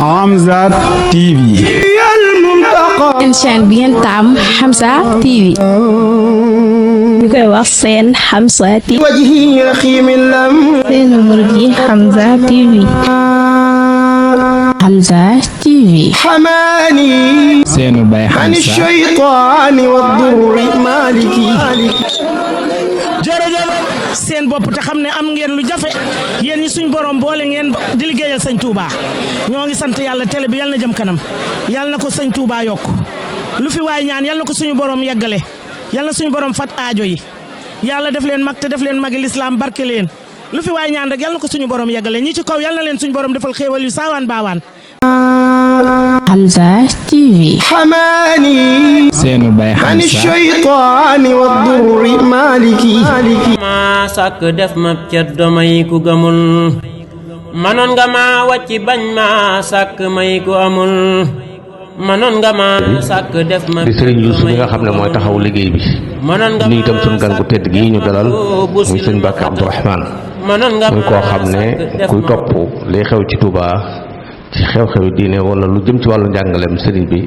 Hamza TV. seen chaîne bi ngeen taam Hamza TV. ñu koy wax seen Hamza TV. seen murid yi Hamza TV. Hamza TV. seenu bay Hamza. jërëjëf seen bopp te xam ne am ngeen lu jafe yéen ñi suñ borom boole ngeen di liggéeyal sëñ Touba ñoo ngi sant yàlla télé bi yal na jëm kanam yal na ko sëñ Touba yokk lu fi waay ñaan yal na ko suñu borom yeggale yal na suñu borom fat aajo yi yàlla def leen mag te def leen magi lislaam barke leen lu fi waay ñaan rek yal na ko suñu borom yeggale ñi ci kaw yal na leen suñu borom defal xéewal yu saawaan baawaan. Hamza TV. seenu bay Hamza. ma sàkk def ma ceddo may ku gëmul manoon nga ma wàcci bañ ma sàkk may ku amul manoon nga ma sàkk def ma di sëriñ Yuusu mi nga xam ne mooy taxaw liggéey bi nuyu itam suñu gan gu tedd gi ñu dalal muy sëñ Mbàkke Abdourahmane muy koo xam ne kuy topp liy xew ci Touba ci xew-xewi diine wala lu jëm ci wàllu njàngaleem sëriñ bi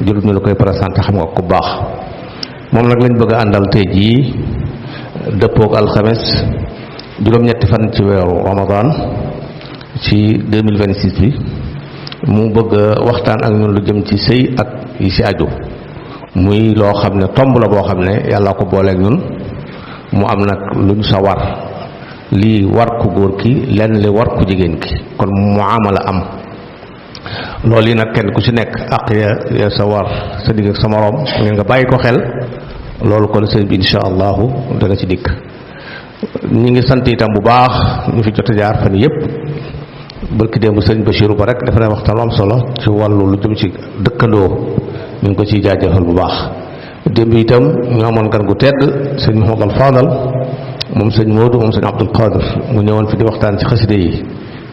jurut ñu la koy présenté xam nga ku baax moom nag lañ bëgg a àndal tey jii dëppook alxames juróom-ñetti fan ci weeru Ramadan ci 2026 bi mu bëgg a waxtaan ak ñun lu jëm ci sëy ak yi ci aju muy loo xam ne tomb la boo xam ne yàlla ko booleeg ñun mu am nag lu ñu sa war lii war ku góor ki lenn li war ku jigéen ki kon muamala am loolu yi nag kenn ku ci nekk ak ya sa war sa digg ak sa moroom ngeen nga bàyyi ko xel loolu kon sëñ bi insha allahu dana ci dikk ñi ngi sant itam bu baax ñu fi jot a jaar fan yépp barki démb sëñ Bachirou ba rek dafa ne waxtaan lu am solo ci wàllu lu jëm ci dëkkandoo ñu ngi ko ciy jaajëfal bu baax démb itam ñu amoon gan gu tedd sëñ Mouhamadou Fadal moom sëñ Modou moom sëñ Abdul Qadir mu ñëwoon fi di waxtaan ci xaside yi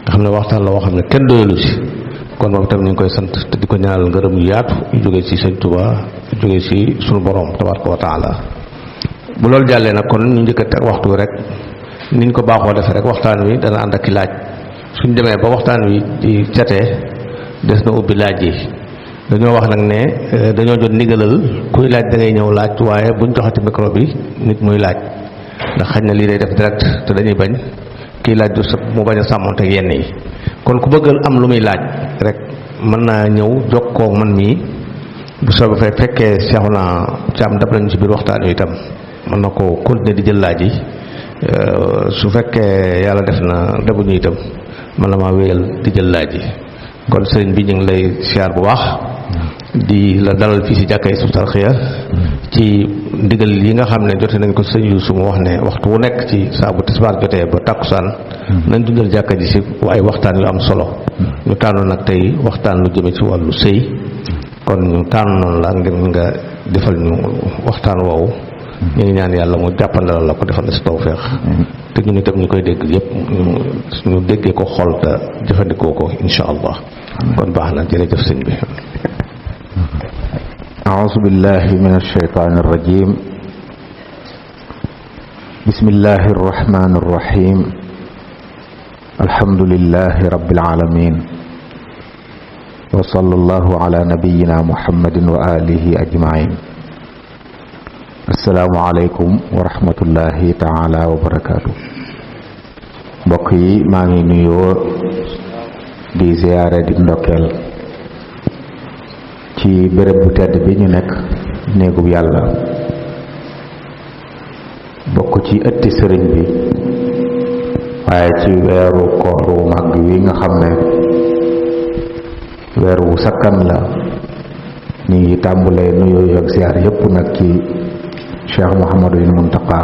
nga xam ne waxtaan la woo xam ne kenn doyalu ci kon moom itam ñu ngi koy sant te di ko ñaanal ngërëm yu yaatu yu jógee ci sëñ Touba yu jógee ci sunu borom tabaraka wa taala bu loolu jàllee nag kon ñu njëkk a teg waxtu wi rek niñ ko baaxoo defee rek waxtaan wi dana ànd ak i laaj suñ demee ba waxtaan wi di catee des na ubbi laaj yi dañoo wax nag ne dañoo jot ndigalal kuy laaj da ngay ñëw laaj waaye buñ joxati micro bi nit muy laaj ndax xañ na lii day def direct te dañuy bañ kii laaj du sa mu bañ a sàmmonte ak yenn yi kon ku bëggal am lu muy laaj rek mën naa ñëw jokkoo man mii bu soobee fay fekkee seexu naa caam dab nañu ci biir waxtaan wi itam mën na ko continuer di jël laaj yi su fekkee yàlla def na debuñu itam mën na maa wéyal di jël laaj yi kon sëriñ bi ñu ngi lay siyaar bu baax di la dalal fii ci jàkka Hizbut Tarqiyyah ci ndigal yi nga xam ne jote nañ ko sëñ Yuusu mu wax ne waxtu wu nekk ci saa bu tisbaar jotee ba tàkkusaan nañ dundal jàkka ji ci ay waxtaan yu am solo ñu tànnoon nag tey waxtaan lu jëme ci wàllu sëy kon ñu tànnoon la ngir nga defal ñu waxtaan woowu ñu ngi ñaan yàlla mu jàppandalal la ko defal la si tawfeex te ñun itam ñu koy dégg yépp ñu déggee ko xol te jëfandikoo ko insha allah kon baax na jërëjëf sëñ bi. أعوذ بالله من الشيطان الرجيم بسم الله الرحمن الرحيم الحمد لله رب العالمين وصلى الله على نبينا محمد وآله أجمعين السلام عليكم ورحمة الله تعالى وبركاته mbokk yi maa ngi nuyoo di ziyaare di ndokkeel ci béréb bu tedd bi ñu nekk néegub yàlla bokk ci ëtti sëriñ bi waaye ci weeru koor wu màgg wi nga xam ne weer wu sakkan la ñu ngi tàmbulee nuyoo ak ziyaar yépp nag ci Cheikh Mouhamadul Muntaqa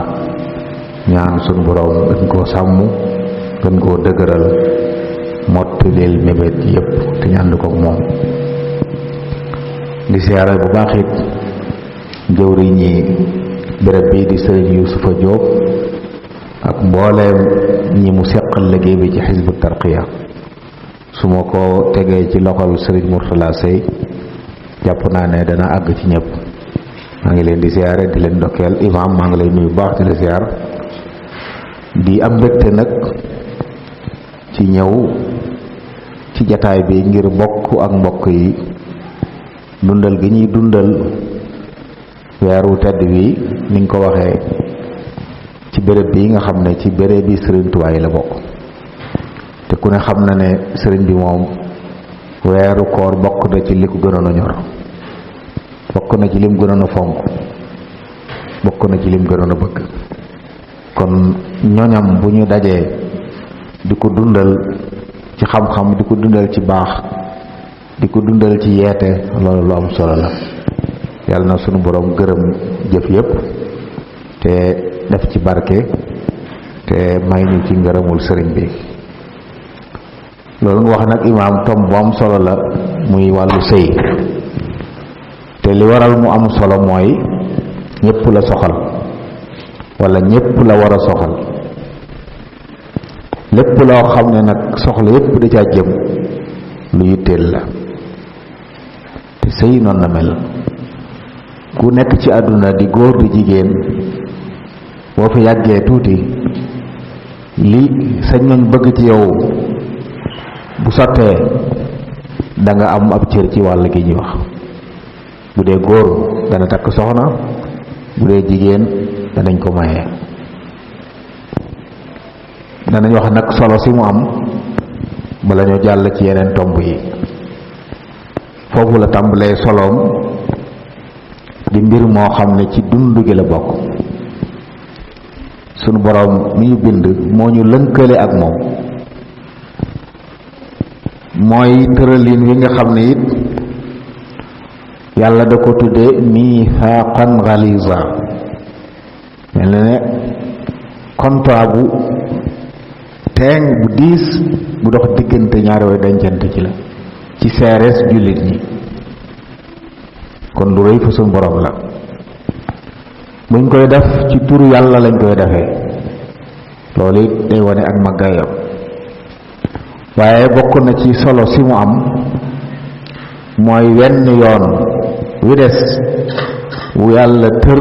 ñaan sunu boroom gën koo sàmm gën koo dëgëral mottilil mébét yépp te ñànd ko moom di siyaare bu baax it jëwriñ ñi béréb bi di sëriñ Yuusufa Jóob ak mbooleem ñi mu seqal liggéey bi ci Hizbut Tarqiyyah su ma ko tegee ci loxol sëriñ Murtala Sey jàpp naa ne dana àgg ci ñëpp maa ngi leen di siyaare di leen ndokkeel imam maa ngi lay nuyu baax di la siyaar di am mbégte nag ci ñëw ci jataay bi ngir bokk ak mbokk yi dundal gi ñuy dundal weeru tedd wi niñ ko waxee ci béréb bi nga xam ne ci béréb bi Sëriñ Tuubaa yi la bokk te ku ne xam na ne sëriñ bi moom weeru koor bokk na ci li ko gënoon a ñor bokk na ci lim gënoon a fonk bokk na ci lim gënoon a bëgg kon ñoñam bu ñu dajee di ko dundal ci xam-xam di ko dundal ci baax di ko dundal ci yeete loolu lu am solo la yàlla na sunu boroom gërëm jëf yépp te def ci barke te may ñu ci ngërëmul sëriñ bi loolu nga wax nag imaam tom bu am solo la muy wàllu sëy te li waral mu am solo mooy ñépp la soxal walla ñépp la war a soxal lépp loo xam ne nag soxla yépp da caa jëm lu yitteel la te sëy noonu la mel ku nekk ci àdduna di góor di jigéen boo fi yàggee tuuti li sa ñoñ bëgg ci yow bu sottee da nga am ab cër ci wàll gi ñuy wax bu dee góor dana takk soxna bu dee jigéen danañ ko maye danañ wax nag solo si mu am bala ñoo jàll ci yeneen tomb yi foofu la tàmbalee soloom di mbir moo xam ne ci dund gi la bokk sunu boroom mi ñu bind moo ñu lënkale ak moom mooy tëralin wi nga xam ne it yàlla da ko tuddee miisaaqan galiza mel na ne contrat bu teeng bu diis bu dox diggante ñaari way dencante ci la ci seerees jullit ñi kon lu rëy fa suñu borom la buñ koy def ci turu yàlla lañ koy defee loolu it day wane ak màggaayam waaye bokk na ci solo si mu am mooy wenn yoon wi des wu yàlla tër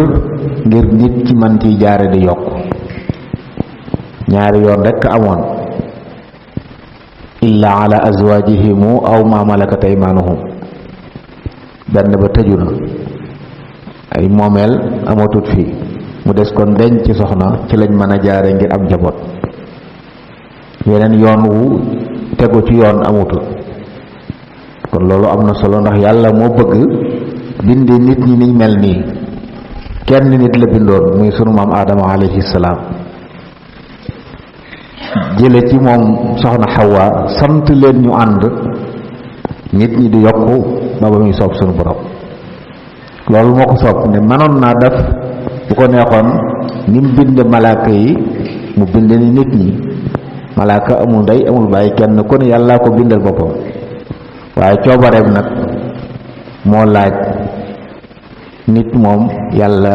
ngir nit ci man ciy jaare di yokk ñaari yoon rekk amoon illa ala azwajihimu aw ma malakat aymanuhum benn ba tëju na ay moomeel amatut fii mu des kon denc ci soxna ci lañ mën a jaare ngir am njaboot yeneen yoon wu tegu ci yoon amutul kon loolu am na solo ndax yàlla moo bëgg bindi nit ñi niñ mel nii kenn nit la bindoon muy sunu maam Aadama alayhi salaam jële ci moom soxna Xawa sant leen ñu ànd nit ñi di yokku ba muy soob sunu borom loolu moo ko soob ne mënoon naa def bu ko neexoon ni mu bind malaaka yi mu bind ni nit ñi malaaka amul ndey amul bàyyi kenn ku ne yàllaa ko bindal boppam waaye coobareem nag moo laaj nit moom yàlla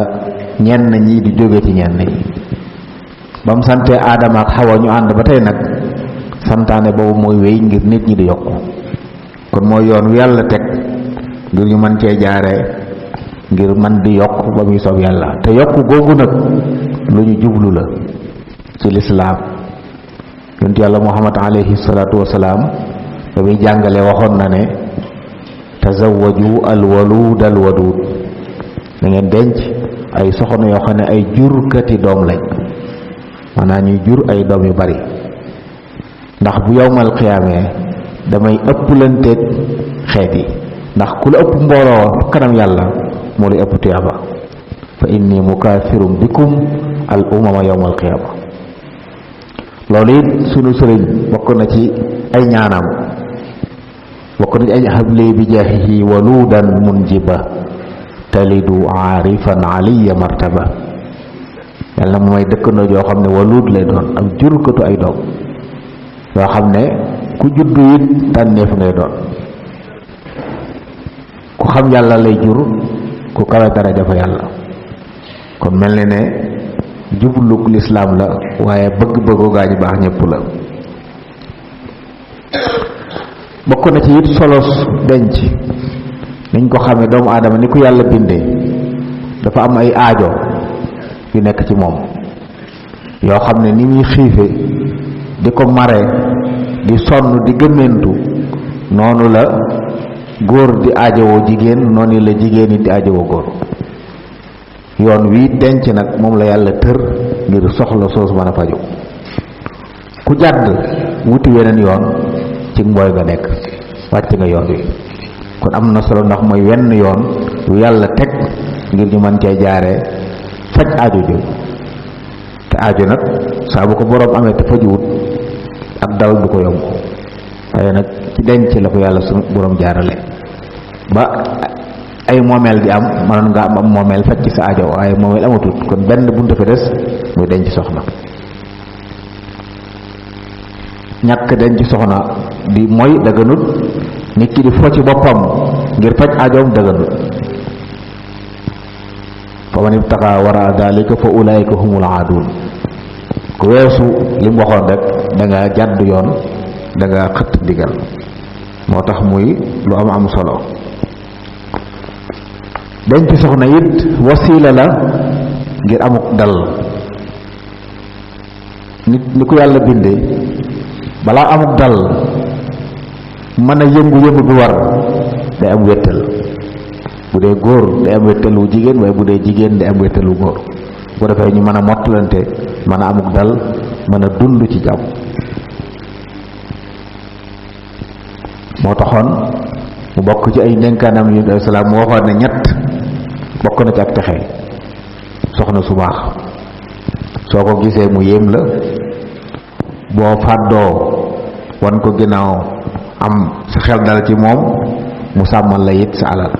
ñenn ñi di jóge ci ñenn ñi ba mu santee Aadama ak Xawa ñu ànd ba tey nag santaane boobu mooy wéy ngir nit ñi di yokku kon mooy yoon wi yàlla teg ngir ñu mën cee jaare ngir man di yokk ba muy soob yàlla te yokk googu nag lu ñu jublu la ci lislaam yonent yàlla Muhammad alayhi salaatu wasalaam ba muy jàngale waxoon na ne tazawwaju alwaluud alwaduud da ngeen denc ay soxna yoo xam ne ay jurkati doom lañ maanaam ñuy jur ay doom yu bari ndax bu yowmal xiyaamee damay ëpplanteeg xeet yi ndax ku la ëpp mbooloo kanam yàlla moo lay ëpp tuyaaba fa inni mukaafirum bikum al umama yowmal xiyaama loolu it sunu sëriñ bokk na ci ay ñaanam bokk na ci ay habli bi jaahihi waluudan munjiba talidu aarifan aliya martaba yàlla na mooy dëkkandoo joo xam ne waluud lay doon am jurkatu ay doom yoo xam ne ku juddu it tànneef ngay doon ku xam yàlla lay jur ku kawe daraja fa yàlla kon mel ne ne jublug lislaam la waaye bëgg-bëggu gaa ñi baax ñëpp la bokk na ci it solos denc niñ ko xamee doomu aadama ni ko yàlla bindee dafa am ay aajo yu nekk ci moom yoo xam ne ni muy xiife di ko mare di sonn di gëmmentu noonu la góor di aajowoo jigéen noonu la jigéen it di aajowoo góor yoon wi denc nag moom la yàlla tër ngir soxla soos mën a faju ku jàdd wuti weneen yoon ci mbooy nga nekk wàcc nga yoon wi kon am na solo ndax mooy wenn yoon wu yàlla teg ngir ñu mën cee jaaree faj aajo ju te aajo nag saa bu ko boroom amee te fajuwut ak dal du ko yomb waaye nag ci denc la ko yàlla suñu boroom jaarale ba ay moomeel di am mënoon nga am moomeel faj ci sa aajo waaye moomeel amatut kon benn buntu fi des muy denc soxna ñàkk denc soxna di mooy daganut nit ki di fo ci boppam ngir faj aajoom daganut fa man ibtaxa wara dalika fa ulaayika humul aadun ku weesu li mu waxoon rek da nga jàdd yoon da nga xëtt ndigal moo tax muy lu am solo denc soxna it wasiila la ngir amuk dal nit ni ko yàlla bindee balaa amuk dal mën a yëngu-yëngu bi war day am wéttal bu dee góor day am wéttalu jigéen waaye bu dee jigéen day am wéttalu góor bu defee ñu mën a mottalante mën a amuk dal mën a dund ci jàmm moo taxoon mu bokk ci ay ndénkaanam yu alayhi salaam mu waxoon ne ñett bokk na ci ak texe soxna su baax soo ko gisee mu yéem la boo fàddoo wan ko ginnaaw am sa xel dal ci moom mu sàmmal la it sa alal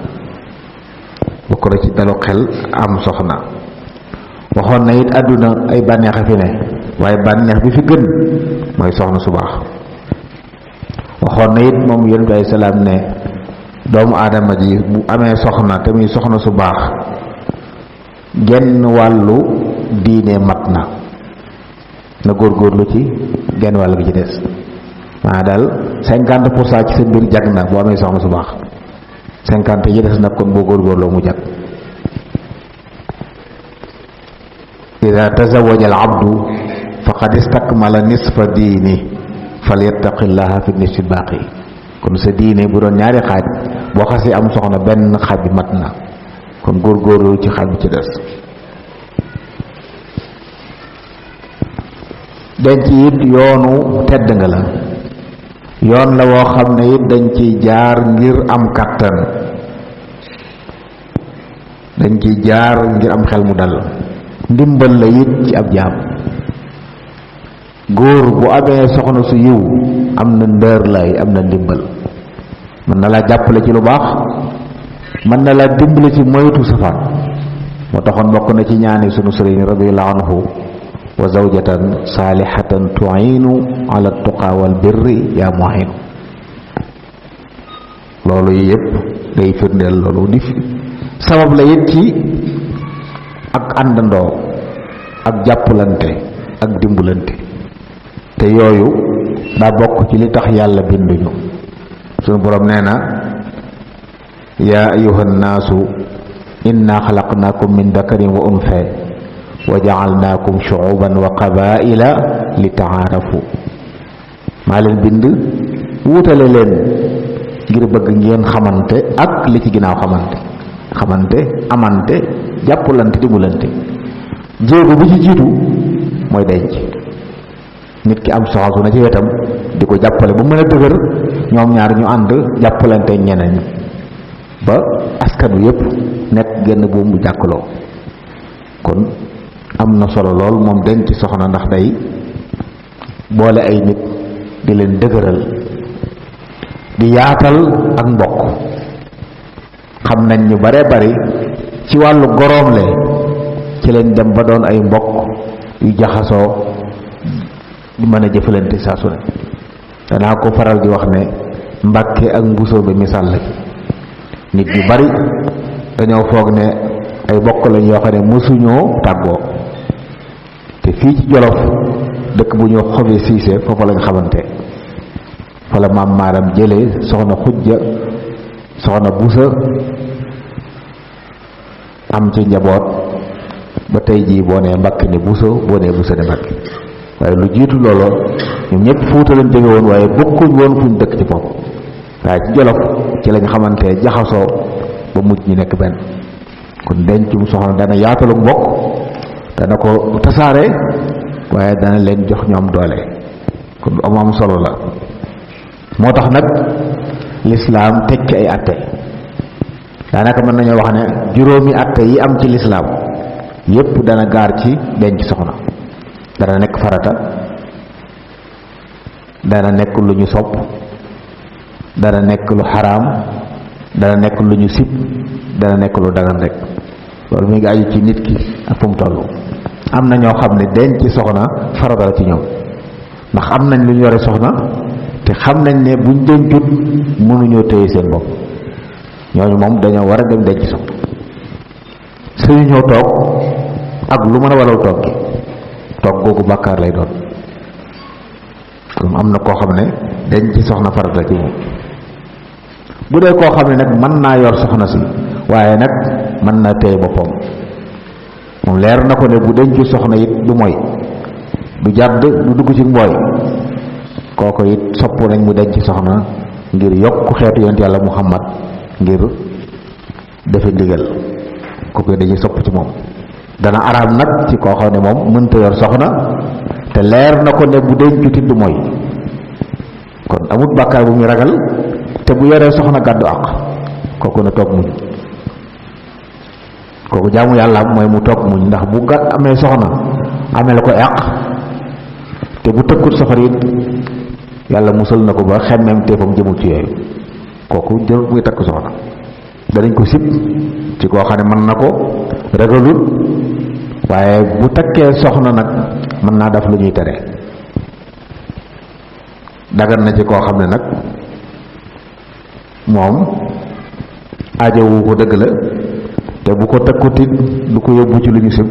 bokk na ci dalu xel am soxna waxoon na it àdduna ay bànneex a fi ne waaye bànneex bi fi gën mooy soxna su baax waxoon na it moom yonent bi alayhi salaam ne doomu aadama ji bu amee soxna te muy soxna su baax genn wàllu diine mat na góorgóorlu ci genn wàll gi ci des maa daal 50% ci sa mbir jag na boo amee soxna su baax 50 yi des nag kon boo góorgóorloo mu jag ida tazawaja al abdu faqad istakmala nisfa diini falyattaqillaha fi nisfi baaqi kon sa diine bu doon ñaari xaaj boo xasee am soxna benn xaaj bi mat na kon góorgóorlu ci xaaj bi ci des denc it yoonu tedd nga la yoon la woo xam ne it dañ ciy jaar ngir am kàttan dañ ciy jaar ngir am xel mu dal ndimbal la it ci ab jaam góor bu amee soxna su yiw am na ndër lay am na ndimbal mën na laa jàppale ci lu baax mën na laa dimbale ci moytu safaan moo taxoon bokk na ci ñaani sunu sëriñ radiyallahu anhu wa zawjatan saalihatan tu'inu ala tuqa wal birri yaa mu'inu loolu yi yëpp day firndeel loolu di sabab la it ci ak àndandoo ak jàppalante ak dimbalante te yooyu daa bokk ci li tax yàlla binduñu sunu borom nee na yaa ayyuhan naasu inna xalaqnaakum min dakarin wa unsa wa ja'alnaakum shu'uban wa qabaa'ila li ta'aarafu maa leen bind wuutale leen ngir bëgg ngeen xamante ak li ci ginnaaw xamante amante jàppalante dimbalante jéego bi ci jiitu mooy denc nit ki am soxna su na ci wetam di ko jàppale bu mën a dëgër ñoom ñaar ñu ànd jàppalante ñeneen ñi ba askan wi yëpp nekk genn buum bu jàkkaloo kon am na solo lool moom denc soxna ndax day boole ay nit di leen dëgëral di yaatal ak mbokk xam nañ ñu bare bari ci wàllu goroomle ci lañ dem ba doon ay mbokk yu jaxasoo di mën a jëfalante saa su ne danaa ko faral di wax ne Mbàkke ak Mbusoo bi misaal la nit ñu bari dañoo foog ne ay bokk lañ yoo xam ne mësuñoo tàggoo te fii ci Jolof dëkk bu ñu Xobe Siise foofa lañ xamante fa la maam maaram jëlee soxna Xujja soxna Busa am ci njaboot ba tey jii boo nee Mbàkke ne Buso boo nee Busa ne Mbàkke waaye lu jiitu looloo ñoom ñëpp Fuuta lañ jóge woon waaye bokkuñ woon fuñ dëkk ci bopp waaye ci Jolof ci lañ xamante jaxasoo ba mujj ñi nekk benn. kon dencum soxna dana yaatalu mbokk dana ko tasaare waaye dana leen jox ñoom doole kon lu am solo la. moo tax nag lislaam teg ci ay atte daanaka mën nañoo wax ne juróomi atte yi am ci lislaam yépp dana gaar ci denc soxna. dana nekk farata, dana nekk lu ñu sopp, dana nekk lu xaraam, dana nekk lu ñu sib, dana nekk lu dagan rek. loolu mi ngi aju ci nit ki ak fu mu toll. am na ñoo xam ne denc soxna farata la ci ñoom ndax am nañ lu ñu yore soxna te xam nañ ne buñ dencut mënuñoo téye seen bopp. ñooñu moom dañoo war a dem denc soxna. suñu ñëw toog ak lu mën a walal toog gi toog googu bàkkaar lay doon. kon am na koo xam ne denc soxna farata la ci moom. bu dee koo xam ne nag mën naa yor soxna si waaye nag mën na téye boppam moom leer na ko ne bu dencu soxna it du moy du jàdd du dugg ci mbooy kooko it sopp nañ mu denc soxna ngir yokk xeetu yonent yàlla Muhammad ngir defe ndigal kooku dañuy sopp ci moom. dana araam nag ci koo xam ne moom mënta yor soxna te leer na ko ne bu dencutit du moy kon amut bàkkaar bu muy ragal te bu yoree soxna gàddu àq kooku na toog muñ. kooku jaamu yàlla mooy mu toog muñ ndax bu amee soxna amee la ko àq te bu tëkkut soxor it yàlla musal na ko ba xemmeem teefam jëmul ci yooyu kooku jël muy takk soxna. danañ ko sib ci koo xam ne mën na ko ragalul waaye bu takkee soxna nag mën naa def lu ñuy tere. dagan na ci koo xam ne nag moom aajowu ko dëgg la te bu ko takkutit du ko yóbbu ci lu ñu sib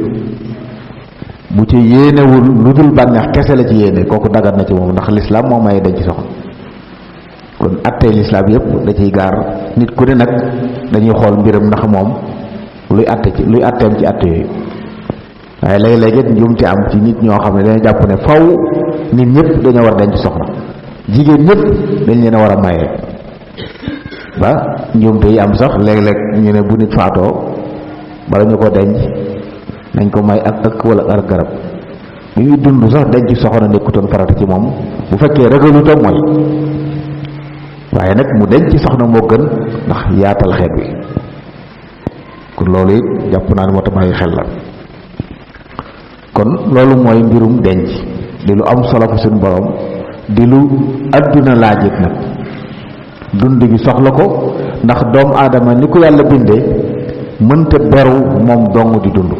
bu ci yéenewul lu dul bànneex kese la ci yéene kooku dagan na ci moom ndax lislaam moo maye denc soxna. kon attey lislaam yépp da ciy gaar nit ku ne nag dañuy xool mbiram ndax moom luy atteem ci atte yooyu. waaye léeg-léeg it njuumte am ci nit ñoo xam ne dañoo jàpp ne faw nit ñëpp dañoo war a denc soxna jigéen ñëpp dañ leen a war a maye ba njuumte yi am sax léeg-léeg ñu ne bu nit faatoo bala ñu ko denc nañ ko may ak ëkk wala ak garab. bi ñuy dund sax denc soxna nekkutoon farata ci moom bu fekkee ragalutoon mooy waaye nag mu denc soxna moo gën ndax yaatal xeet wi. kon loolu it jàpp naa ne moo tax bàyyi xel la. kon loolu mooy mbirum denc di lu am solo fa suñu borom di lu àdduna laajit nag dund gi soxla ko ndax doomu aadama ni ko yàlla bindee mënta beru moom dong di dund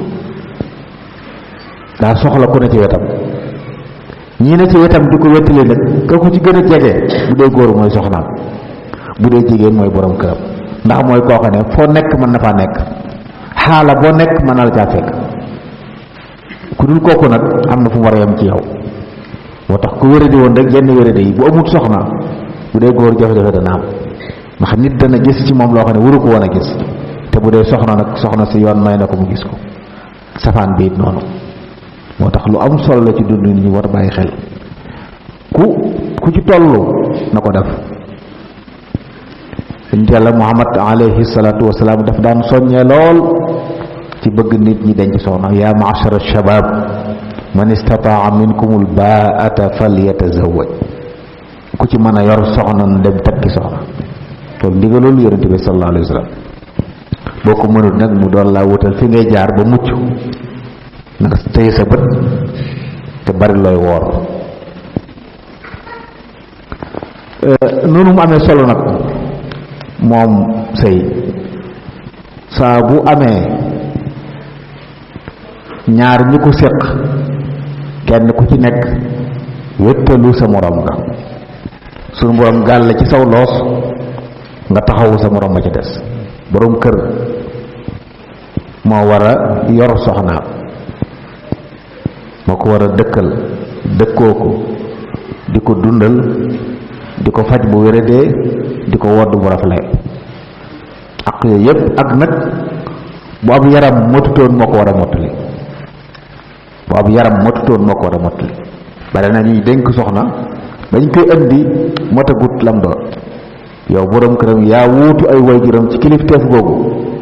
daa soxla ku ne ci wetam. ñii ne ci wetam di ko wettali nag ka ko ci gën a jege bu dee góor mooy soxnaam bu dee jigéen mooy borom këram ndax mooy koo xam ne foo nekk mën na faa nekk xaala boo nekk mën na la caa fekk. ku dul kooku nag am na fu mu war a yem ci yow moo tax ku wéradi woon rek yenn wéradi yi bu amut soxna bu dee góor jafe-jafe dana am ndax nit dana gis ci moom loo xam ne waru ko woon a gis te bu dee soxna nag soxna si yoon may na ko mu gis ko safaan bi it noonu. moo tax lu am solo la ci dund nit ñi war a bàyyi xel ku ci tollu na ko def. Yonent Yàlla Muhammad alayhi salaatu wasalaam daf daan soññee lool ci bëgg nit ñi denc soxna. yaa ma'shara shabaab man istataa minkumul baa'ata falyatazawwaj ku ci mën a yor soxna na dem takki soxna loolu ndigalul Yonent bi sallallahu alayhi wa sallam. boo ko mënut nag mu doon laa wutal fi ngay jaar ba mucc nanga téye sa bët te bari looy woor. noonu mu amee solo nag moom sëy saa bu amee ñaar ñi ko séq kenn ku ci nekk wéttalu sa morom nga sunu borom gàll ci saw loos nga taxawu sa morom ma ci des. borom kër moo war a yor soxnaam moo ko war a dëkkal dëkkoo ko di ko dundal di ko faj bu wéradee di ko wodd bu rafle ak yooyu yépp ak nag bu ab yaram motutoon moo ko war a mottali bu ab yaram motutoon moo ko war a mottali. bare na ñuy dénk soxna bañ koy indi motagut lam doon yow borom këram yaa wuutu ay waajuram ci kilifteef googu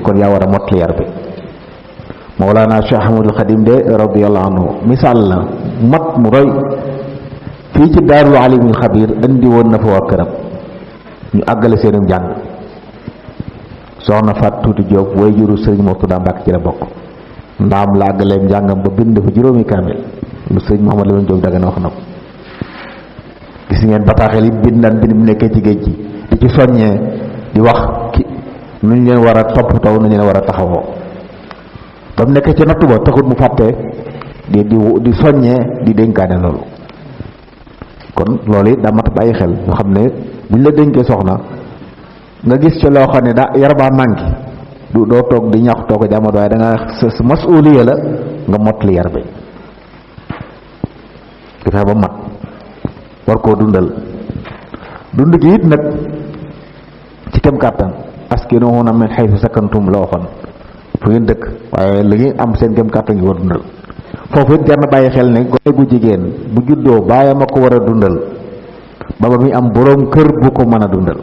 kon yaa war a mottali yar bi. Mawlana Cheikh Ahmadul Xadim de radiyallahu anhu misaal la mat mu roy fii ci daarul alimul xabir andi woon na fa waa këram ñu àggale seenum njàng. soxna Faat Tuuti Jóob way juru sëriñ Murtada Mbàkke ci la bokk, ndaam la àggaleem njàngam ba bind fa juróomi kaamil lu sëriñ Muhammad Lamin Jóob Dagana wax na ko. gis ngeen bataaxel yi bindaan bi mu nekkee ci géej gi di ci soññee di wax ki nu ñu leen war a toppatoo nu ñu leen war a taxawoo. ba mu nekkee ci nattu ba taxut mu fàtte di soññee di dénkaane loolu. kon loolu it daa mat bàyyi xel yoo xam ne buñ la dénkee soxna nga gis ci loo xam ne daa yarbaa manqué du doo toog di ñaxtoo ko jàmmat waaye da nga sa masuuliya la nga mottali yar bi di fexe ba mat war koo dundal dund gi it nag ci kem kàttan askinuhunna min haythu sakantum la waxoon fu ngeen dëkk waaye li ngeen am seen kem kàttan ngi war dundal foofu it jar na bàyyi xel ne gone gu jigéen bu juddoo baayam a ko war a dundal ba ba muy am boroom kër bu ko mën a dundal.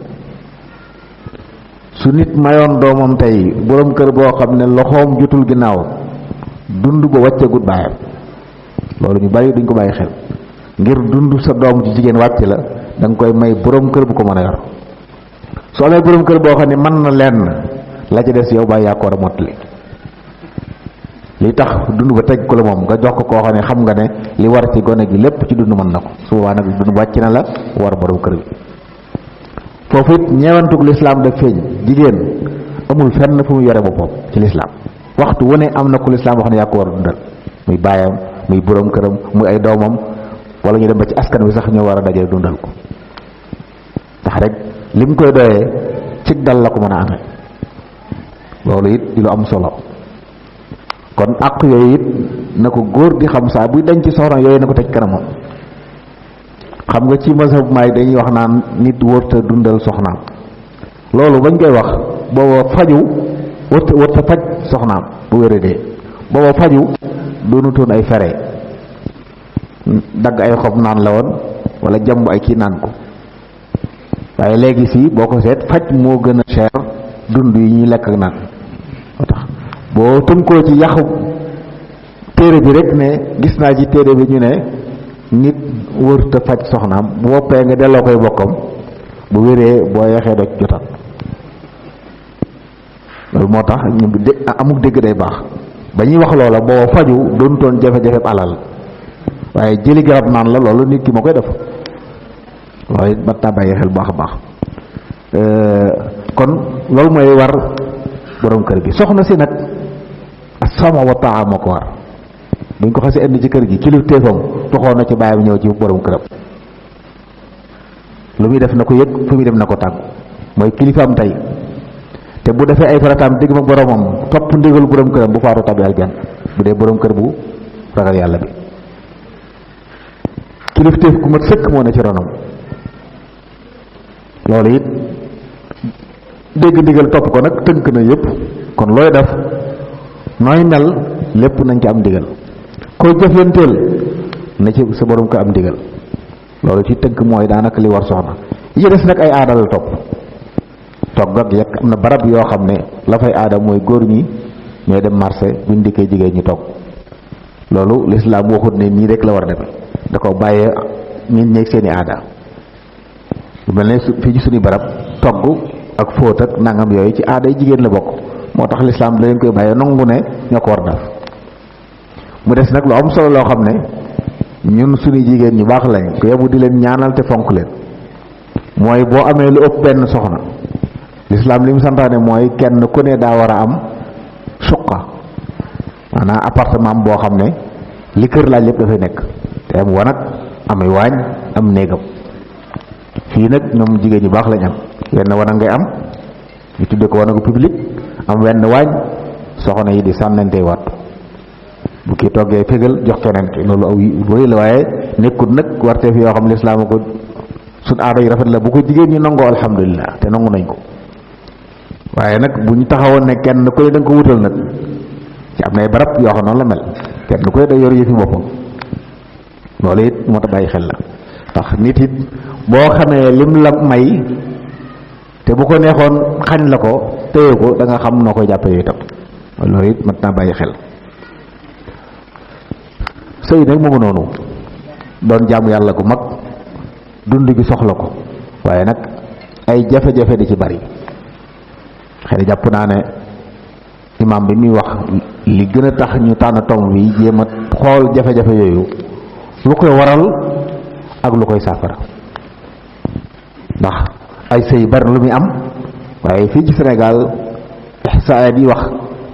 su nit mayoon doomam tey boroom kër boo xam ne loxoom jutul ginnaaw dund ba wàccegut baayam loolu ñu bari duñ ko bàyyi xel ngir dund sa doom ci jigéen wàcc la da nga koy may boroom kër bu ko mën a yor soo amee boroom kër boo xam ne mën na lenn la ci des yow bàyyi yaa ko war a mottali li tax dund ba teg ko la moom nga jox ko koo xam ne xam nga ne li war ci gone gi lépp ci dund mën na ko su boobaa nag dund wàcc na la war boroom kër bi. foofu it ñeewantug lislaam da feeñ jigéen amul fenn fu mu yore boppam ci lislaam waxtu wu ne am na ku lislaam wax ne yaa ko war a dundal muy baayam muy boroom këram muy ay doomam wala ñu dem ba ci askan wi sax ñoo war a dajale dundal ko ndax rek li mu koy doyee cig dal la ko mën a amee loolu it di lu am solo kon àq yooyu it na ko góor di xam saa buy denc soxna yooyu na ko teg kanamam. xam nga ci mazhab maay dañuy wax naan nit wërta dundal soxnaam loolu bañ koy wax booba faju wërta faj soxnaam bu wéradee booba faju doonutoon ay fere dagg ay xob naan la woon wala jàmb ay kii naan ko waaye léegi si boo ko seet faj moo gën a cher dund yi ñuy lekk ak naan moo tax boo tënkoo ci yaxu téere bi rek ne gis naa ci téere bi ñu ne nit wërta faj soxnaam bu woppee nga delloo koy bokkam bu wéree boo yeexee doj jotal loolu moo tax ñu amuk dégg day baax ba ñuy wax loola boo faju doon toon jafe-jafe alal waaye jëli garab naan la loolu nit ki moo koy def loolu it mat naa bàyyi xel baax a baax kon loolu mooy war borom kër gi soxna si nag as-sama wa taa moo ko war buñ ko xasee indi ci kër gi kilifteefam toxoon na ci bàyyam ñëw ci borom këram lu muy def na ko yëg fu muy dem na ko tàggu mooy kilifaam tey te bu defee ay farataam digg ma boromam topp ndigal borom këram bu faatu tabi aljan bu dee borom kër bu ragal yàlla bi kilifteef ku mat sëkk moo ne ci ronam loolu it dégg ndigal topp ko nag tënk na yëpp kon looy def nooy mel lépp nañ ci am ndigal koo jëflanteel na ci sa borom ko am ndigal loolu ci tënk mooy daanaka li war soxna yi ci des nag ay aada la topp togg ak yekk am na barab yoo xam ne la fay aada mooy góor ñi ñooy dem marché buñ dikkee jigéen ñi togg loolu lislaam waxut ne nii rek la war a demee da ko bàyyee nit ñeeg seeni aada lu mel ne fii ci suñu barab togg ak fóot ak nangam yooyu ci aada yi jigéen la bokk moo tax lislaam da leen koy bàyyee nangu ne ñoo ko war def mu des nag lu am solo loo xam ne ñun suñu jigéen ñu baax lañ ko yebu di leen ñaanal te fonk leen mooy boo amee lu ëpp benn soxna lislaam li mu santaane mooy kenn ku ne daa war a am suqa maanaam appartement boo xam ne li kër laaj lépp dafay nekk te am wanag am waañ am néegam fii nag ñoom jigéen ñu baax lañ am wenn wanag ngay am ñu tudde ko wanagu public am wenn waañ soxna yi di sànnantey wattu bu kii toggee fégal jox keneen ki loolu aw wëy la waaye nekkut nag warteef yoo xam lislaam ko suñ aada yu rafet la bu ko jigéen ñi nangoo alhamdulilah te nangu nañ ko waaye nag bu ñu taxawoon ne kenn ku ne da nga ko wutal nag ci am na ay barab yoo xam noonu la mel kenn ku ne da yor yëfi boppam loolu it moo tax bàyyi xel la ndax nit it boo xamee lim la may te bu ko neexoon xañ la ko téye ko da nga xam noo koy jàppee yooyu itam loolu it mat naa bàyyi xel. sëy nag mu ngi noonu doon jaamu yàlla gu mag dund gi soxla ko waaye nag ay jafe-jafe di ci bari xëy na jàpp naa ne imaam bi muy wax li gën a tax ñu tànn tomb bi jéem a xool jafe-jafe yooyu lu koy waral ak lu koy saafara ndax ay sëy bari na lu muy am waaye fii ci Sénégal ihsaa'aat yi wax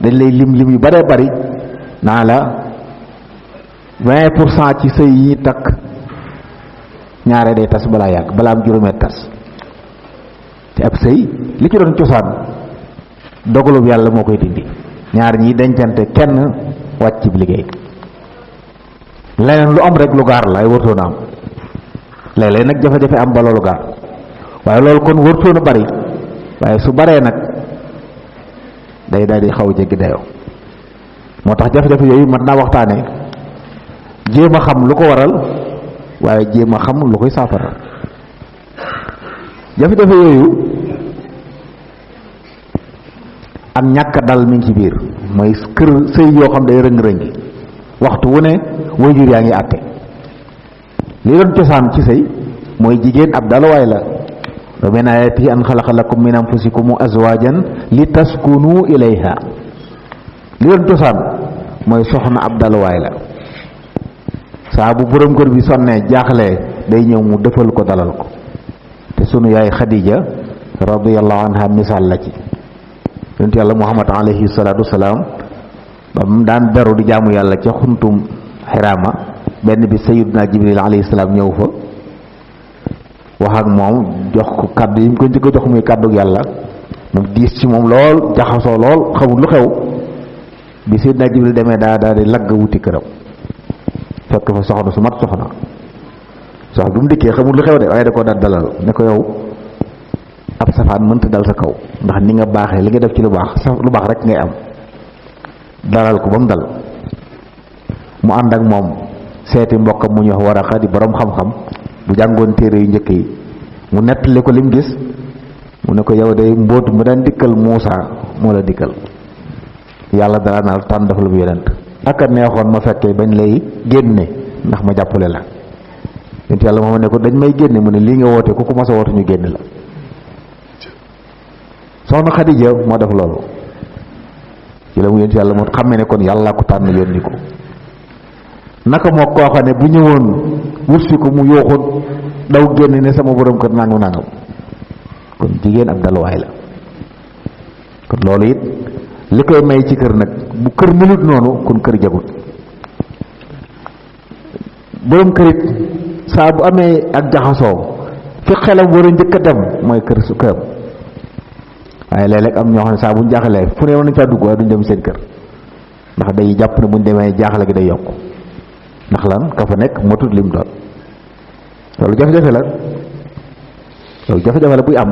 dañ lay lim yu baree bari naa la 20% ci sëy yi takk ñaare day tas balaa yàgg balaa am juróomeet tas te ab sëy li ci doon cosaan dogalub yàlla moo koy dindi ñaar ñi dencante kenn wàcc ci liggéey leneen lu am rek lu gaar la ay wërtoon a am léeg-léeg nag jafe-jafe am ba loolu gaar waaye loolu kon wërtoon a bari waaye su baree nag day daal di xaw a jéggi dayoo moo tax jafe-jafe yooyu mat naa waxtaane jéem a xam lu ko waral waaye jéem a xam lu koy saafara jafe-jafe yooyu ak ñàkk dal mi ngi ci biir mooy kër sëy yoo xam day rëng-rëngi waxtu wu ne waajur yaa ngi àtte li doon cosaan ci sëy mooy jigéen ab daluwaay la wa min ayaatihi an xalaqa lakum min anfusikum azwajan li taskunu ilayha li doon cosaan mooy soxna ab daluwaay la saa bu borom kër bi sonnee jaaxlee day ñëw mu defal ko dalal ko te sunu yaay Xadija radiyallahu anha misaal la ci yonent yàlla Muhammad alayhi salaatu wasalaam ba mu daan beru di jaamu yàlla ca xuntum Xiraama benn bi Sayyiduna Jibril alayhi salaam ñëw fa wax ak moom jox ko kàddu yi mu ko njëkk a jox muy kàddu yàlla mu diis ci moom lool jaxasoo lool xamul lu xew bi Sayyiduna Jibril demee daa di lagg wuti këram fekk fa soxna su mat soxna bi mu dikkee xamul lu xew de waaye da koo daal dalal ne ko yow ab safaan mënta dal sa kaw ndax ni nga baaxee li nga def ci lu baax rek ngay am dalal ko ba mu dal mu ànd ak moom seeti mbokkam mu ñu wax Waraqa di borom xam-xam bu jàngoon téere yu njëkk yi mu nettali ko lim gis mu ne ko yow de mbóot mu daan dikkal Muusa moo la dikkal yàlla dara naal tànn dafa la bu yonent ak a neexoon ma fekkee bañ lay génne ndax ma jàppale la yonent yàlla moo ne ko dañ may génne mu ne lii nga woote ku ko mas a woote ñu génne la soxna Xadija moo def loolu ci la mu yonent yàlla moo xàmmee ne kon yàlla ko tànn yónni ko naka moo koo xam ne bu ñëwoon wursi ko mu yooxut daw génn ne sama borom kër nangu nangam kon jigéen ab daluwaay la kon loolu it li koy may ci kër nag bu kër melut noonu kon kër jagut borom kër it saa bu amee ak jaxasoo fi xelam war a njëkk a dem mooy kër su këram waaye léeg-léeg am ñoo xam ne saa bu ñu jaaxlee fu ne woon nañ faa dugg waaye duñ dem seen kër ndax day jàpp ne buñ demee jaaxle gi day yokk ndax lan ka fa nekk motut lim doon loolu jafe-jafe la buy am